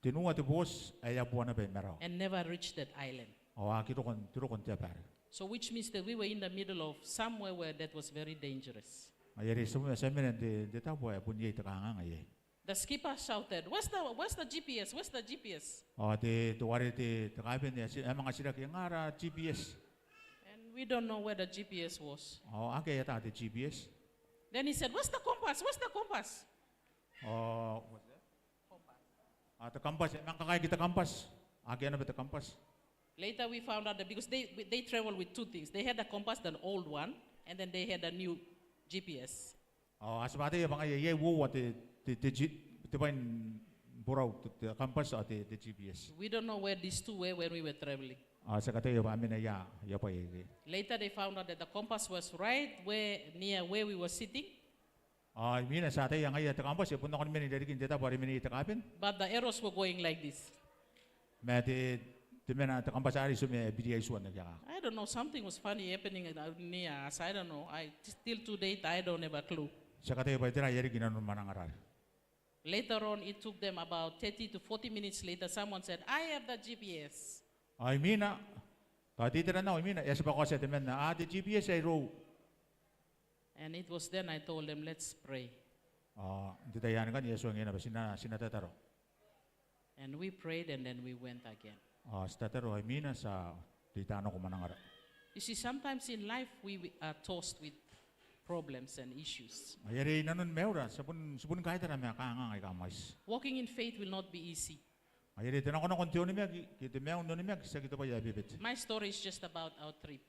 Tenua te booti ae e a bua naba i marawa. And never reached that island. Ao a aki roko n, ti roko n te aba arei. So which means that we were in the middle of somewhere where that was very dangerous. Ngaia are ti a, ti a mena n te, te tabo ae bon iai te kanganga iai. The skipper shouted, "Where's the, where's the G P S? Where's the G P S?" Ao te, teuare te, te kaaben e a ti, e a manga titiraki, "Ngaia ara G P S?" And we don't know where the G P S was. Ao akea ae e ata te G P S. Then he said, "Where's the compass? Where's the compass?" Ao, what's that? Compass. A, te compass, e a manga kakaeaki te compass. Akea naba te compass. Later we found out that because they, they travel with two things. They had a compass, the old one, and then they had a new G P S. Ao a tibwa ataia bwa ngaia iai uoua te, te, te G-, te bwai ni borau, te, te compass ao te, te G P S. We don't know where these two were when we were traveling. Ao ti aki ataia bwa a mena ia, ia bwai aikai. Later they found out that the compass was right where, near where we were sitting. Ao imwina ti a ataia ngaia te compass e bon nakon mena i rarikin te tabo are e mena iai te kaaben. But the arrows were going like this. Ma te, te mena te compass are e tuai ma biri ai tuan naki akaka. I don't know, something was funny happening near us. I don't know. I, till to date, I don't have a clue. Ti aki ataia bwa tera ae riki inanon mwanangara arei. Later on, it took them about thirty to forty minutes later, someone said, "I have the G P S." Ao imwina, Ao te itera naba imwina, e a tibwa kaotia temanna, a, te GPS ae irou. And it was then I told them, "Let's pray." Ao n te tai anne ngkanne I a tuangiia naba ti na, ti na tataro. And we prayed and then we went again. Ao ti tataro, ao imwina ti a reita nako mwanangara. You see, sometimes in life we, we are tossed with problems and issues. Ngaia are i nanon maiura ti a bon, ti bon kaitara ma kanganga aika mwaiti. Walking in faith will not be easy. Ngaia are te nakonako n te onimaki ke te maiu n onimaki tiaki te bwai ae bebete. My story is just about our trip.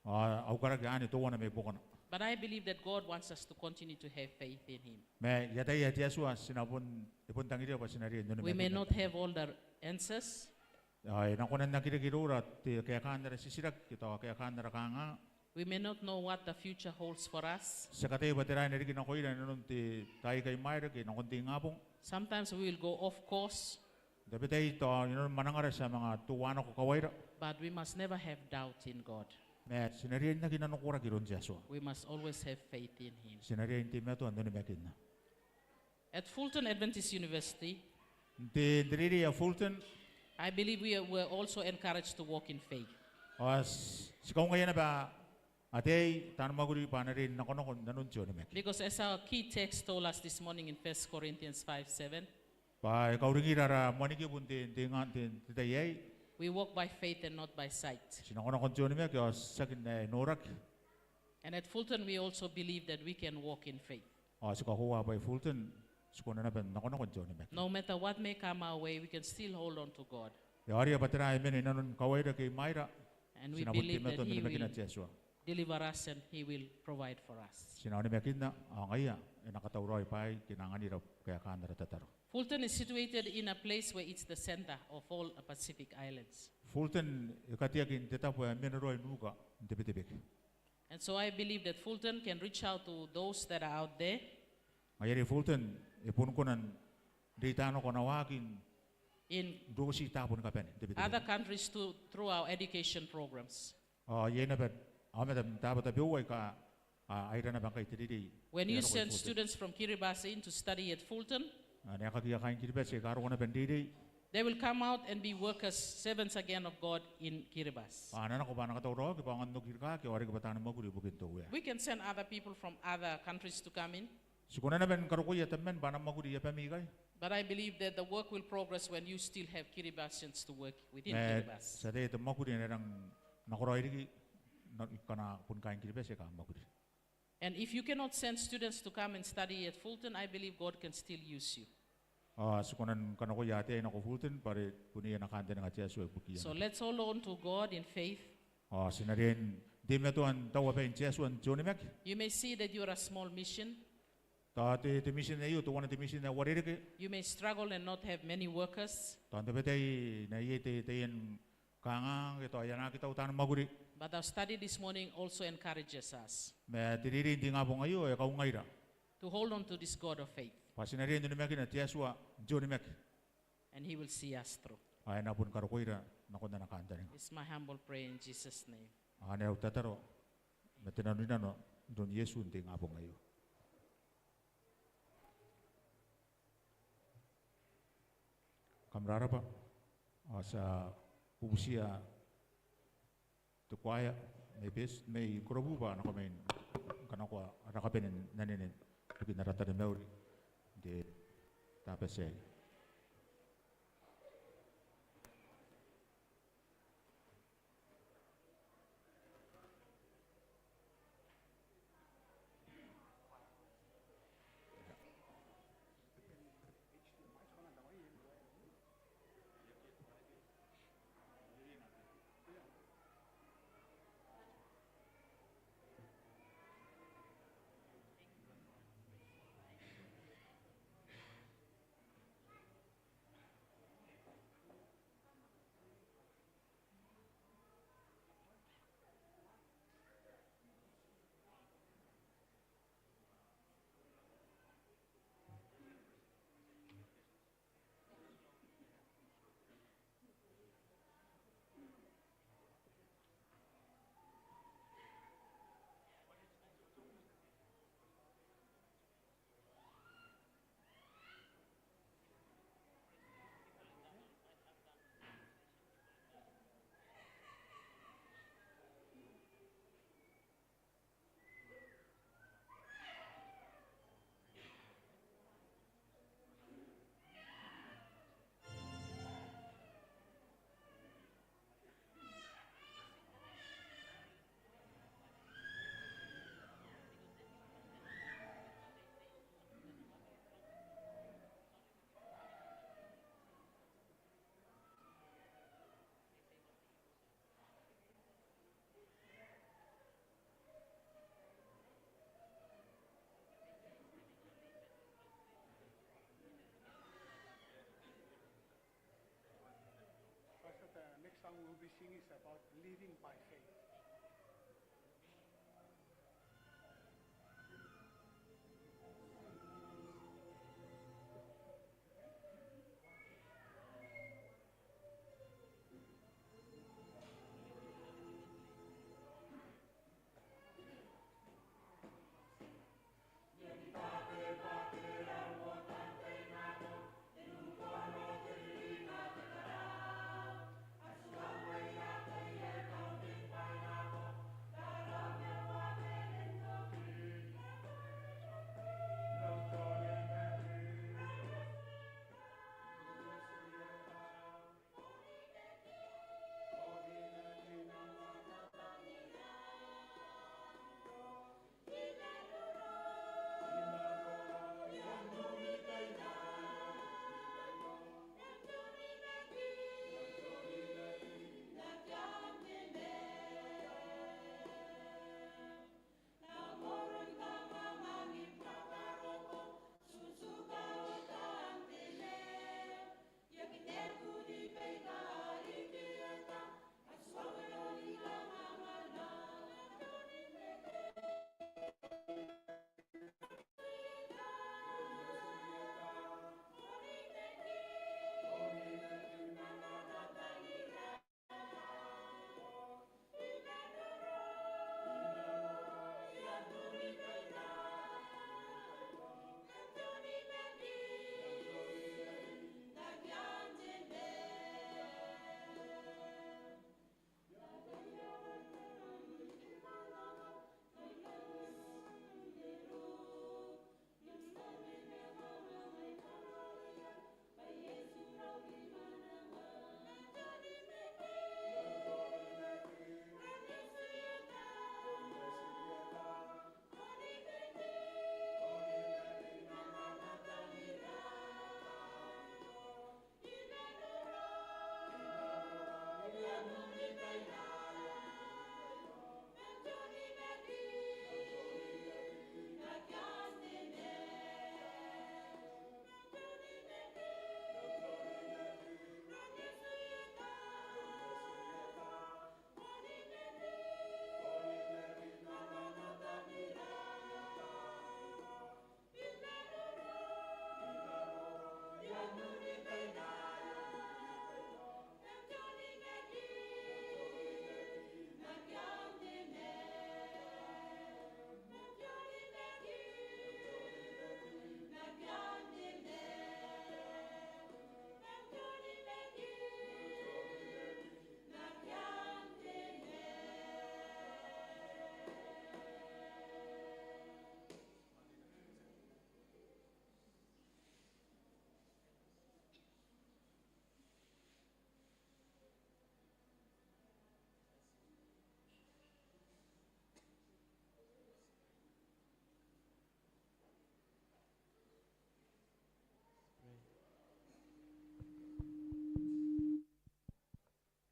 Ao au karaki anne teuana mai buakona. But I believe that God wants us to continue to have faith in Him. Ma I ataia ae te Atua ti na bon, e bon tangiria bwa ti na riai n onimaki. We may not have all the answers. Ao e na kona n aki reke iroura te kaekaan ara titiraki ke tao kaekaan ara kanganga. We may not know what the future holds for us. Ti aki ataia bwa tera ae na riki nakoira i nanon te taai ae imwaira ke nakon te ingabong. Sometimes we will go off course. N tabetai tao i nanon mwanangara ti a manga teuanako kawaira. But we must never have doubt in God. Ma ti na riai n aki nanokoraki iroun te Atua. We must always have faith in Him. Ti na riai n teimatoa n onimakinna. At Fulton Adventist University, n te, n te reirei ae Fulton, I believe we were also encouraged to walk in faith. Ao ti, ti kaungaia naba ataei taani mwakuri bwa a na riai n nakonako i nanon te onimaki. Because as our key text told us this morning in First Corinthians five seven, bwa e kauringira ara moanikibu n te, n te, n te tai aei, we walk by faith and not by sight. Ti nakonako n te onimaki ao tiaki n ae noraki. And at Fulton we also believe that we can walk in faith. Ao ti kakoaua bwa i Fulton ti kona naba n nakonako n te onimaki. No matter what may come our way, we can still hold on to God. E aoria bwa tera ae mena i nanon kawaira ke imwaira, ti na bon teimatoa n onimakina te Atua. And we believe that He will deliver us and He will provide for us. Ti na onimakinna ao ngaia e na katauraoi bwaai ke e na anganira kaekaan ara tataro. Fulton is situated in a place where it's the center of all the Pacific Islands. Fulton e kateaki n te tabo ae mena raoi n uka n te Betebeke. And so I believe that Fulton can reach out to those that are out there. Ngaia are Fulton e bon kona n reita nako ana waaki n, in, roti taabo ni kabane n te Betebeke. Other countries too, through our education programs. Ao iai naba aomata n taabo tabeua aika a, a ira naba ngkai te reirei. When you send students from Kiribati in to study at Fulton, a, n aekakiia kaain Kiribati aika a roko naba n reirei, they will come out and be workers, servants again of God in Kiribati. A na nako bwa a na katauraoaki bwa a aonga n oki rikaaki ao a riki bwa taani mwakuri ibukin te Uea. We can send other people from other countries to come in. Ti kona naba ni karokoia tabeman bwa a na mwakuri i abami ikai. But I believe that the work will progress when you still have Kiribatians to work within Kiribati. Ma ti ataia te mwakuri e na rang nakoraoi riki, n, ngkana bon kaain Kiribati aika a mwakuri. And if you cannot send students to come and study at Fulton, I believe God can still use you. Ao ti kona ni kanakoia ataei nako Fulton bwa are bon iai ana kantaninga te Atua ibukiia. So let's hold on to God in faith. Ao ti na riai n teimatoa n taua bain te Atua n te onimaki. You may see that you are a small mission. Tao te, te mission aio teuana te mission ae uarereke. You may struggle and not have many workers. Tao n tabetai e na iai te, taian kanganga ke tao a na aki tau taani mwakuri. But our study this morning also encourages us. Ma te reirei n te ingabong aio e kaungaira to hold on to this God of faith. Bwa ti na riai n onimakina te Atua n te onimaki. And He will see us through. Ao e na boni karokoira nakon ana kantaninga. It's my humble prayer in Jesus' name. Anne au tataro ma te nanorinano iroun Iesu n te ingabong aio. Kam rarabwa, ao ti a bubutia te kuaea mai Betio, mai Korobu bwa a na nako mai ni kanakoa ara kabane n anene ibukin ara taromauri n te Tabati aei. It's about living by faith.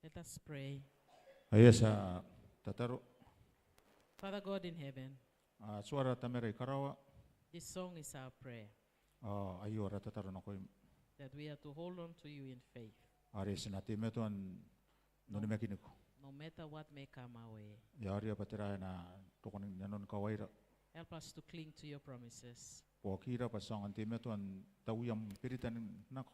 Let us pray. Aio ti a tataro. Father God in heaven, A Atuara Tamara i karawa. This song is our prayer. Ao aio ara tataro nakoim. That we are to hold on to you in faith. Are ti na teimatoa n onimakiniko. No matter what may come our way. E a oti bwa tera ae na roko n nanon kawaira. Help us to cling to your promises. Buokira bwa ti aonga n teimatoa n tauia am berita ni nako.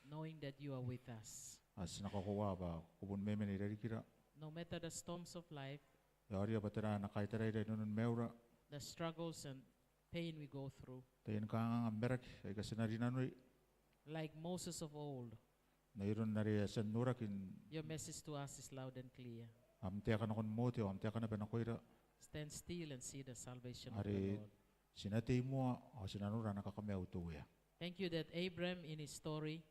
Knowing that you are with us. Ao ti na kakoaua bwa ko bon memena i rarikira. No matter the storms of life. E a oti bwa tera ae na kaitaraira i nanoni maiura. The struggles and pain we go through. Taian kanganga ma maraki aika ti na rinanoi. Like Moses of old. N aron are e a tia n noraki n. Your message to us is loud and clear. Am taeka nakon Mote ao am taeka naba nakoira. Stand still and see the salvation of the Lord. Are ti na tei moa ao ti na nora ana kakamaiu te Uea. Thank you that Abram in his story.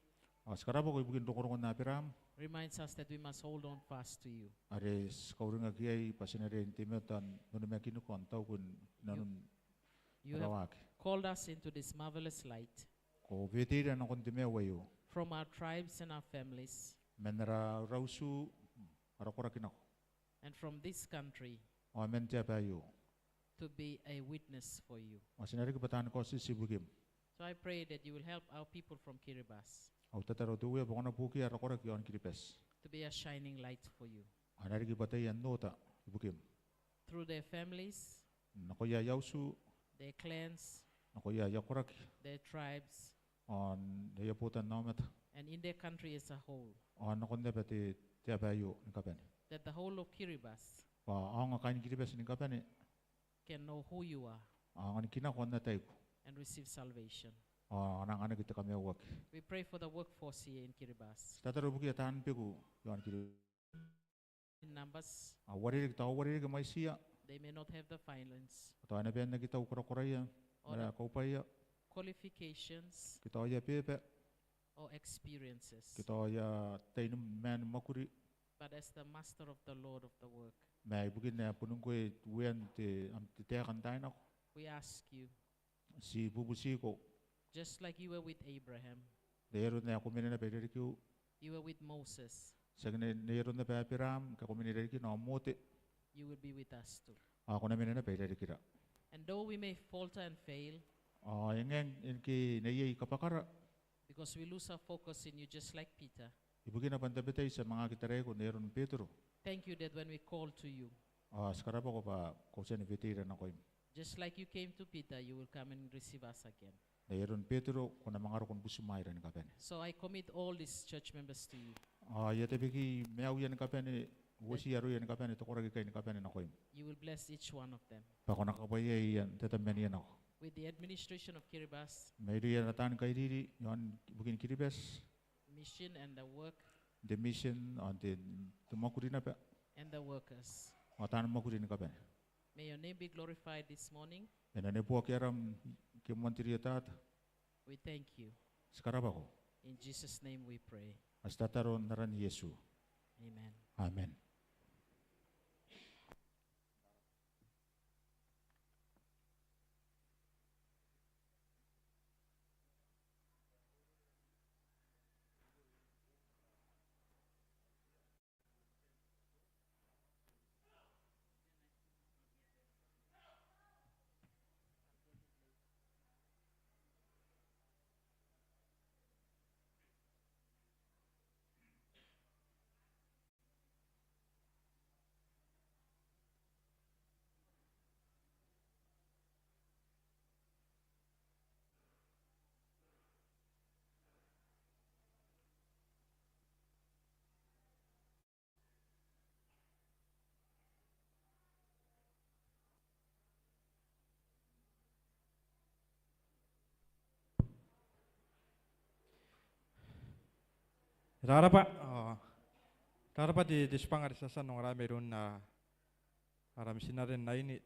Ao ti karabwako ibukin rongorongon Abram. Reminds us that we must hold on fast to you. Are ti kauringaki iai bwa ti na riai n teimatoa n onimakiniko ao n tauko i nanon ara waaki. You have called us into this marvelous light. Ko beteira nakon te maiu aio. From our tribes and our families. Man ara utu, ara koraki nako. And from this country. Ao man te aba aio. To be a witness for you. Ao ti na riki bwa taani kaotioti ibukim. So I pray that you will help our people from Kiribati. Au tataro te Uea bwa ko na buokia ara koraki i aon Kiribati. to be a shining light for you. Ao e na riki bwa taian oota ibukim. Through their families, nakoia aia utu, their clans, nakoia aia koraki, their tribes, ao n aia botannaomata, and in their country as a whole, ao nakon naba te, te aba aio ni kabane. That the whole of Kiribati, bwa aonga kaain Kiribati ni kabane, can know who you are, a aonga ni kinako ana taiku, and receive salvation. Ao a na anganaki te kamaiuaki. We pray for the workforce here in Kiribati. Ti tataro ibukia taan beku iaon Kiribati. In numbers. A uarereke, tao uarereke mwaitiia. They may not have the finance. Tao a na bae n aki tau korakoraia, or the kaubwaia, qualifications, ke tao aia beeba, or experiences, ke tao aia tai ni maan mwakuri. But as the master of the Lord of the work, ma ibukin ae bon ngkoe uean te, am, te taeka n taai nako, we ask you, ti bubutiko, just like you were with Abraham, n ai aron ae ko mena naba i rarikiu, you were with Moses, tiaki n ai, n ai aron naba Aberaam ngkai ko mena i rarikina, ao Mote, you will be with us too. Ao ko na mena naba i rarikira. And though we may falter and fail, ao e ngae ngke, ngke e na iai kabwakara, because we lose our focus in you, just like Peter. Ibukina bwa n tabetai ti a manga aki taraiko n ai aron Betero. Thank you that when we call to you, ao ti karabwako bwa ko tia ni weteira nakoim. Just like you came to Peter, you will come and receive us again. N ai aron Betero, ko na manga roko ni butimwaeira ni kabane. So I commit all these church members to you. Ao I a tabeki maiuia ni kabane, uotii aroia ni kabane, te koraki aikai ni kabane nakoim. You will bless each one of them. Bwa ko na kakabwaiaia n tatabemanina nako. With the administration of Kiribati, mairouia ana taani kairiri iaon ibukin Kiribati, mission and the work, n te mission ao n te, te mwakuri naba, and the workers, ao taan mwakuri ni kabane. May your name be glorified this morning. E na neboaki aram ngke moan te rietata. We thank you. Ti karabwako. In Jesus' name we pray. Ao ti tataro n aran Iesu. Amen. Amen. E rarabwa, ao e rarabwa te, te tibwanga are ti a tia n ongora mairoun ara mitinare n aine,